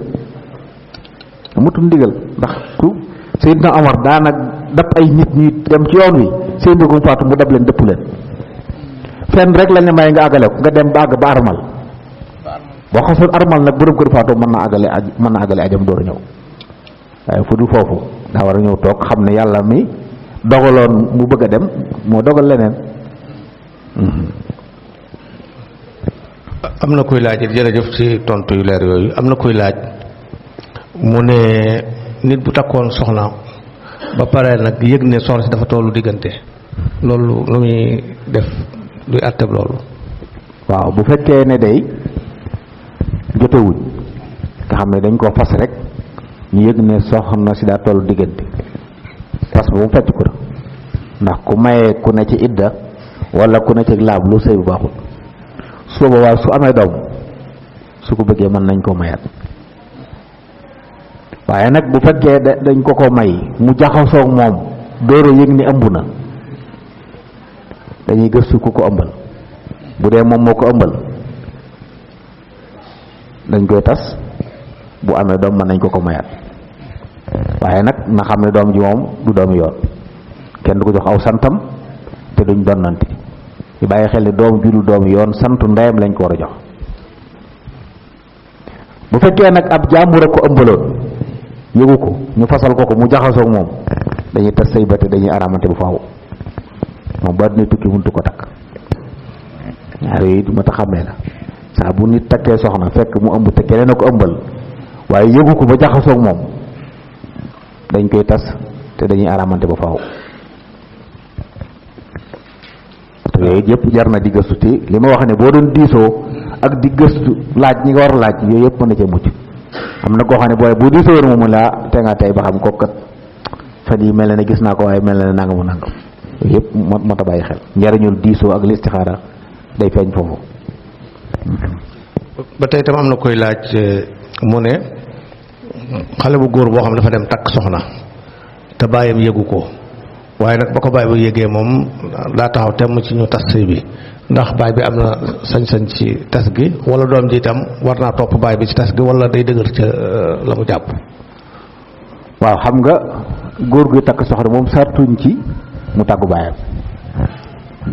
ndax ku Seydina Omar daana dab ay nit ñuy dem ci yoon wi seen mbir faatu mu dab leen dëpp leen fenn rek lañ ne may nga àggale ko nga dem ba àgg ba armal boo xasoon armal nag borom kër faatu mën na àggale ajam door a ñëw waaye fu du foofu daa war a ñëw toog xam ne yàlla mi dogaloon mu bëgg a dem moo dogal leneen. am na koy laaj jërëjëf ci tontu yu leer yooyu am na koy laaj mu ne nit bu takkoon soxna ba pare nag yëg ne soxna si dafa tollu diggante loolu lu muy def luy àtteeb loolu. waaw bu fekkee ne day jotewuñ nga xam ne dañ koo fas rek ñu yëg ne soxna si daa tollu diggante fas ba mu fecc ko ndax ku mayee ku ne ci idda wala ku ne ci laab lu sëy bu baaxul su boobaa su amee doom su ko bëggee mën nañ koo mayaat waaye nag bu fekkee dañ ko may mu jaxasoo moom door a yëg ni ëmb na dañuy gëstu ku ko ëmbal bu dee moom moo ko ëmbal dañ koy tas bu amee doom mën nañ ko mayaat waaye nag na xam ne doom ji moom du doomu yoon kenn du ko jox aw santam te duñ donnante di bàyyi xel ni doom ju du doomu yoon santu ndeyam lañ ko war a jox bu fekkee nag ab jàmbur ko ëmbaloon yëgu ko ñu fasal ko mu jaxasoog moom dañuy tas sëy ba te dañuy araamante bu faaw moom ba dina tukki muntu ko takk ñaar yooyu du ma ta xàmmee la saa bu nit takkee soxna fekk mu ëmb te keneen a ko ëmbal waaye yëgu ko ba jaxasoog moom dañ koy tas te dañuy aramante ba faaw te yooyu yëpp jar na di gëstu te li ma wax ne boo doon diisoo ak di gëstu laaj ñi nga war a laaj yooyu yëpp mën na cee mucc am na koo xam ne booy bu diisoo woon moom laa te nga tey ba xam ko kat fan yi mel na ne gis naa ko waaye mel na ne nangamu nangam yooyu yëpp moo ta bàyyi xel njariñul diisoo ak listixaara day feeñ foofu. ba tey tam am na koy laaj mu ne xale bu góor boo xam dafa dem takk soxna te bàyyam yëgu ko waaye nag ba ko baay ba yëgee moom daa taxaw temm ci ñu tas sëy bi ndax baay bi am na sañ-sañ ci tas gi wala doom ji itam war naa topp baay bi ci tas gi wala day dëgër ca la mu jàpp. waaw xam nga góor gu takk soxna moom sartuñ ci mu tàggu baayam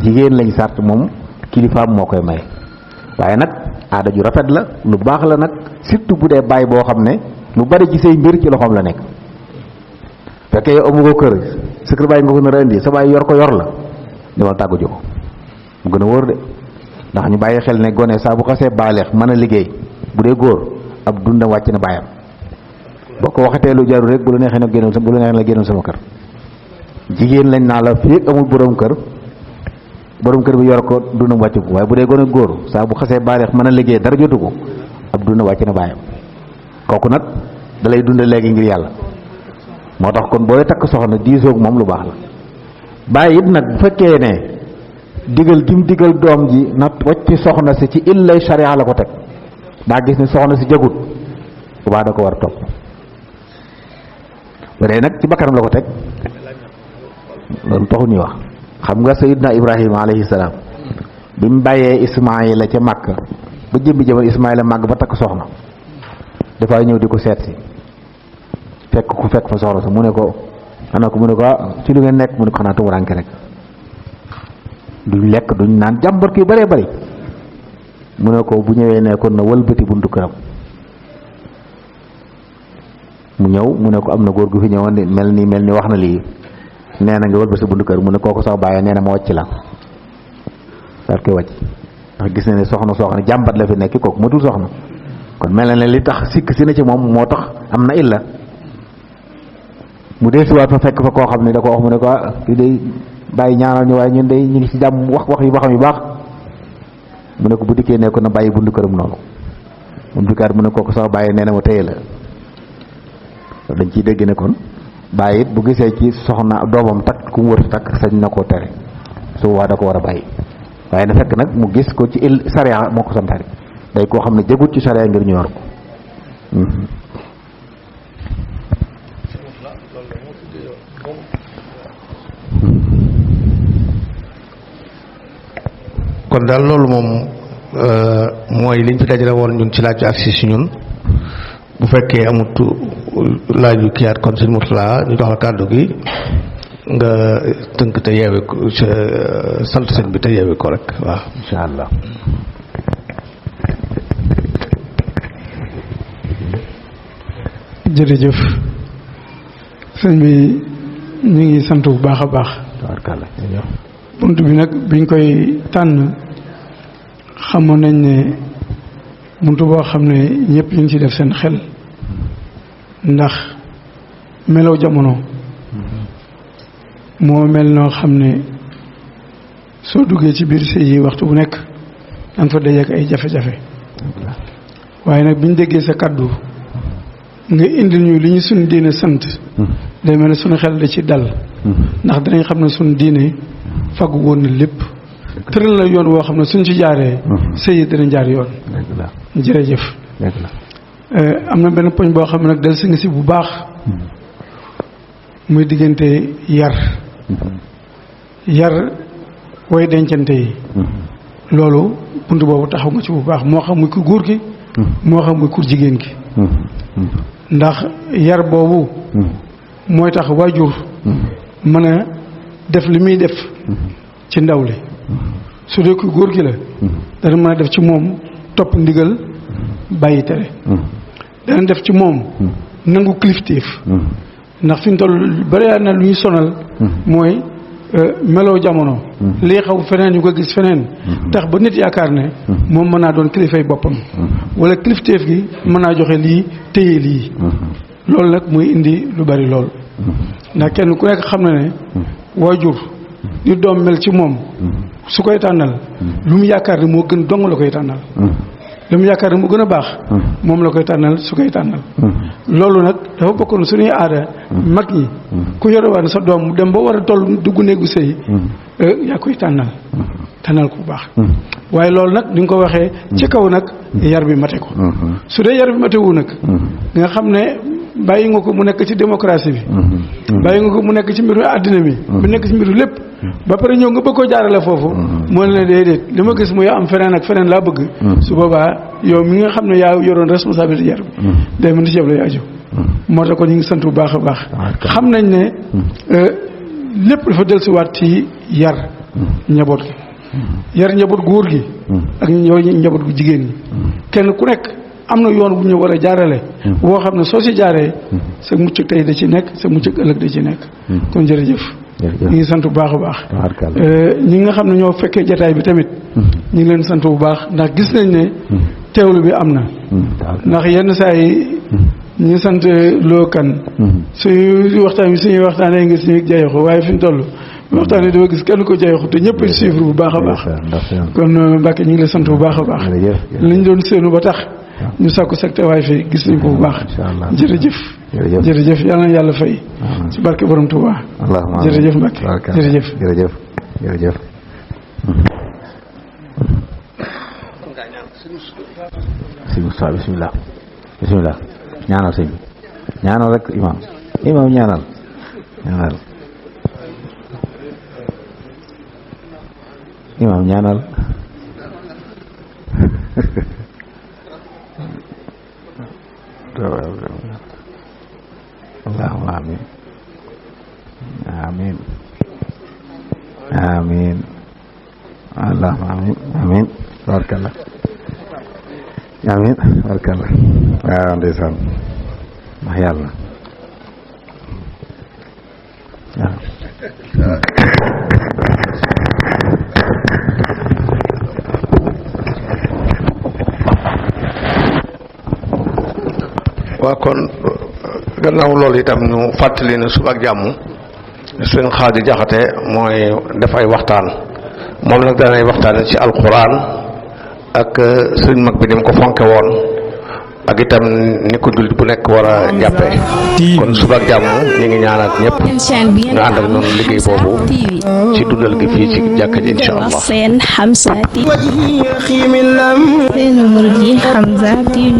jigéen lañ sart moom kilifaam moo koy may waaye nag aada ju rafet la lu baax la nag surtout bu dee baay boo xam ne lu bari ci say mbir ci loxoom la nekk fekkee yow amu ko kër sa kër baay nga ko nar a indi sa baay yor ko yor la demal tàggu ji ko mu gën a wóor de ndax ñu bàyyi xel ne gone saa bu xasee baaleex mën a liggéey bu dee góor ab dundam wàcc na baayam boo ko waxatee lu jaru rek bu la neexee nag génnoon bu la neexee la génnoon sama kër jigéen lañ naa la fii amul borom kër bi yor ko dundam wàcc ko waaye bu dee gone góor saa bu xasee baaleex mën a liggéey dara jotu ko ab dundam wàcc na baayam kooku nag da lay dund léegi ngir yàlla moo tax kon booy takk soxna diisoog moom lu baax la bàyyi it nag bu fekkee ne digal gi mu digal doom ji na wàcc soxna si ci illay sharia la ko teg daa gis ne soxna si jagut bu baax da ko war a topp ba dee nag ci bakkanam la ko teg loolu taxu ñuy wax xam nga sayidna ibrahima alayhi salaam bi mu bàyyee ismaila ca Makka ba jëmbi jamono ismaila màgg ba takk soxna dafay ñëw di ko seet si fekk fa soxna sa mu ne ko ci lu ngeen nekk mu ne ko xanaa tumuranke rek duñ lekk duñ naan jàmbar kii bëree bëri mu ne ko bu ñëwee ne kon na wëlbati buntu këram mu ñëw mu ne ko am na góor gu fi ñëwoon mel ni wax na lii nee na nga wëlbati buntu kër mu ne kooku sax bàyyee nee na ma wàcc la daal koy wàcc ndax gis na ne soxna jàmbat la fi nekk kooku matul soxna kon mel na ne li tax sikk si na ci moom moo tax am na illa mu deesiwaat fa fekk fa koo xam ne da ko wax mu ne ko kii day bàyyi ñaanal ñu waaye ñun day ñu ngi ci jàmm wax yu baxam yu baax mu ne ko bu dikkee ne ko na bàyyi buntu këram noonu mu dikkaat mu ne kooku sax bàyyi nee na ma téye la dañ ciy dégg ne kon bàyyi it bu gisee ci soxna doomam takk ku mu wër takk sañ na koo tere su waa da ko war a bàyyi waaye na fekk nag mu gis ko ci sariya moo ko santaane day koo xam ne jagut ci sariya ngir ñu yor ko kon daal loolu moom mooy liñ fi dajale woon ñun ci laaj bi agsi si ñun bu fekkee amut laaj yu kiyaat kon sëñ Mourtala ñu jox la kàddu gi nga tënk te yeewe ko sant sëñ bi te yeewe ko rek waaw incha allah. jërëjëf sëñ bi ñu ngi sant bu baax a baax. bunt bi nag biñ koy tànn xamoon nañ ne bunt boo xam ne ñëpp ñu ngi ci def seen xel ndax melow jamono moo mel noo xam ne soo duggee ci biir sëy yi waxtu bu nekk danga fa dajeek ay jafe-jafe waaye nag biñ déggee sa kàddu nga indil ñu li ñu suñu diine sant day mel ne suñu xel da ci dal ndax danañ xam ne suñu diine faggu woon na lépp tëral la yoon woo xam ne suñ ci jaaree sëy yi dana jaar yoon jërëjëf am na benn poñ boo xam ne nag del si nga si bu baax muy diggante yar way dencante yi loolu bunt boobu taxaw nga ci bu baax moo xam muy ku góor gi moo xam muy ku jigéen gi ndax yar boobu mooy tax waajur mën a def li muy def ci ndaw li su dee ku góor gi la dana mën a def ci moom topp ndigal bàyyi tere dana def ci moom nangu kilifteef ndax fi mu toll bari na lu ñu sonal mooy meloo jamono lii xaw feneen ñu ko gis feneen tax ba nit yaakaar ne moom mën naa doon kilifay boppam wala kilifteef gi mën naa joxe lii téye lii loolu nag muy indi lu bari lool ndax kenn ku nekk xam na ne waajur ni doom mel ci moom su koy tànnal lu mu yaakaar ne moo gën dong la koy tànnal lu mu yaakaar ne mu gën a baax moom la koy tànnal su koy tànnal loolu nag dafa bokkoon suñuy aada mag ñi ku yore waan sa doom mu dem ba war a toll dugg néegu sëy yaa koy tànnal ko bu baax waaye loolu nag ni nga ko waxee ci kaw nag yar bi mate ko su dee yar bi matewu nag nga xam ne bàyyi nga ko mu nekk ci démocratie bi bàyyi nga ko mu nekk ci mbiru àddina bi mu nekk ci mbiru lépp ba pare ñëw nga bëgg koo jaarale foofu moo ne la déedéet li ma gis muy am feneen ak feneen laa bëgg su boobaa yow mi nga xam ne yaa yoroon responsabilité yar bi day mën di ci yow lay aju moo tax ko ñu ngi sant bu baax a baax xam nañ ne lépp dafa dellusiwaat ci yar njaboot gi yar njaboot góor gi ak njaboot gu jigéen ñi kenn ku nekk am na yoon bu ñu war a jaarale boo xam ne soo si jaaree sa mucc tey da ci nekk sa mucc ëllëg da ci nekk kon jërëjëf ñu ngi sant bu baax a baax ñi nga xam ne ñoo fekkee jataay bi tamit ñu ngi leen sant bu baax ndax gis nañ ne teewlu bi am na ndax yenn saa yi ñu sant loo kan suñu waxtaan bi suñuy waxtaanee nga suñu jayoxu waaye fi ñu toll waxtaan yi dafa gis kenn ko jayoxu te ñëpp suivre bu baax a baax kon Mbacke ñu ngi la sant bu baax a baax liñ doon séenu ba tax ñu sàkku secte waaye fii gis nañ ko bu baax jërëjëf yal na yàlla fay ci barke borom Touba jërëjëf Mbacke jërëjëf sëñ Moustapha bismillah ñaanal sëñ bi ñaanal rek imam ñaanal imam ñaanal allahumma amin amin amin allahumma amin barakallah amin barakallah waaw ndeysaan ndax yàlla waa kon gannaaw loolu itam ñu fàttali ne suba ak jàmm sëñ Xaadi Jaxate mooy def ay waxtaan moom nag danay waxtaane ci alquran ak sëñ mag bi ni mu ko fonke woon ak itam ni ko jullit bu nekk war a jàppee kon suba ak jàmm ñu ngi ñaanal ñëpp ñu ànd ak noonu liggéey boobu ci dundal gi fii ci jàkka ji insha Allah Seen Hamza TV Seen Murji Hamza TV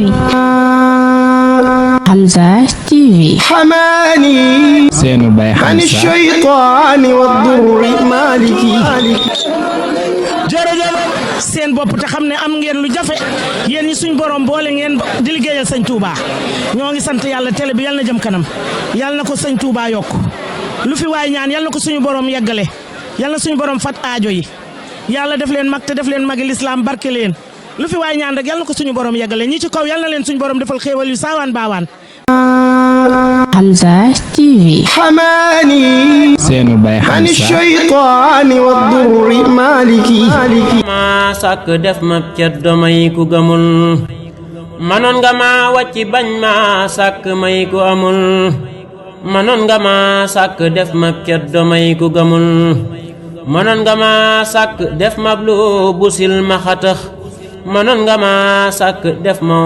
Hamza TV Seenu Baay Hamza jërëjëf seen bopp te xam ne am ngeen lu jafe yéen ñi suñ borom boole ngeen di liggéeyal sëñ Touba ñoo ngi sant yàlla télé bi yàlla na jëm kanam yàlla na ko sëñ Touba yokk lu fi waay ñaan yàlla na ko suñu borom yeggale yàlla na suñu borom fat aajo yi yàlla def leen mag te def leen magi lislaam barke leen lu fi waay ñaan rek yàlla na ko suñu borom yeggale ñi ci kaw yàlla na leen suñu borom defal xéewal yu saawaan baawaan. Hamza TV Seenu Baay Hamza ma sàkk def ma ceddo may ku gëmul manoon nga ma wàcci bañ ma sàkk may ku amul manoon nga ma sàkk def ma ceddo may ku gëmul manoon nga ma sàkk def ma lu busil ma xatax manoon nga ma sàkk def ma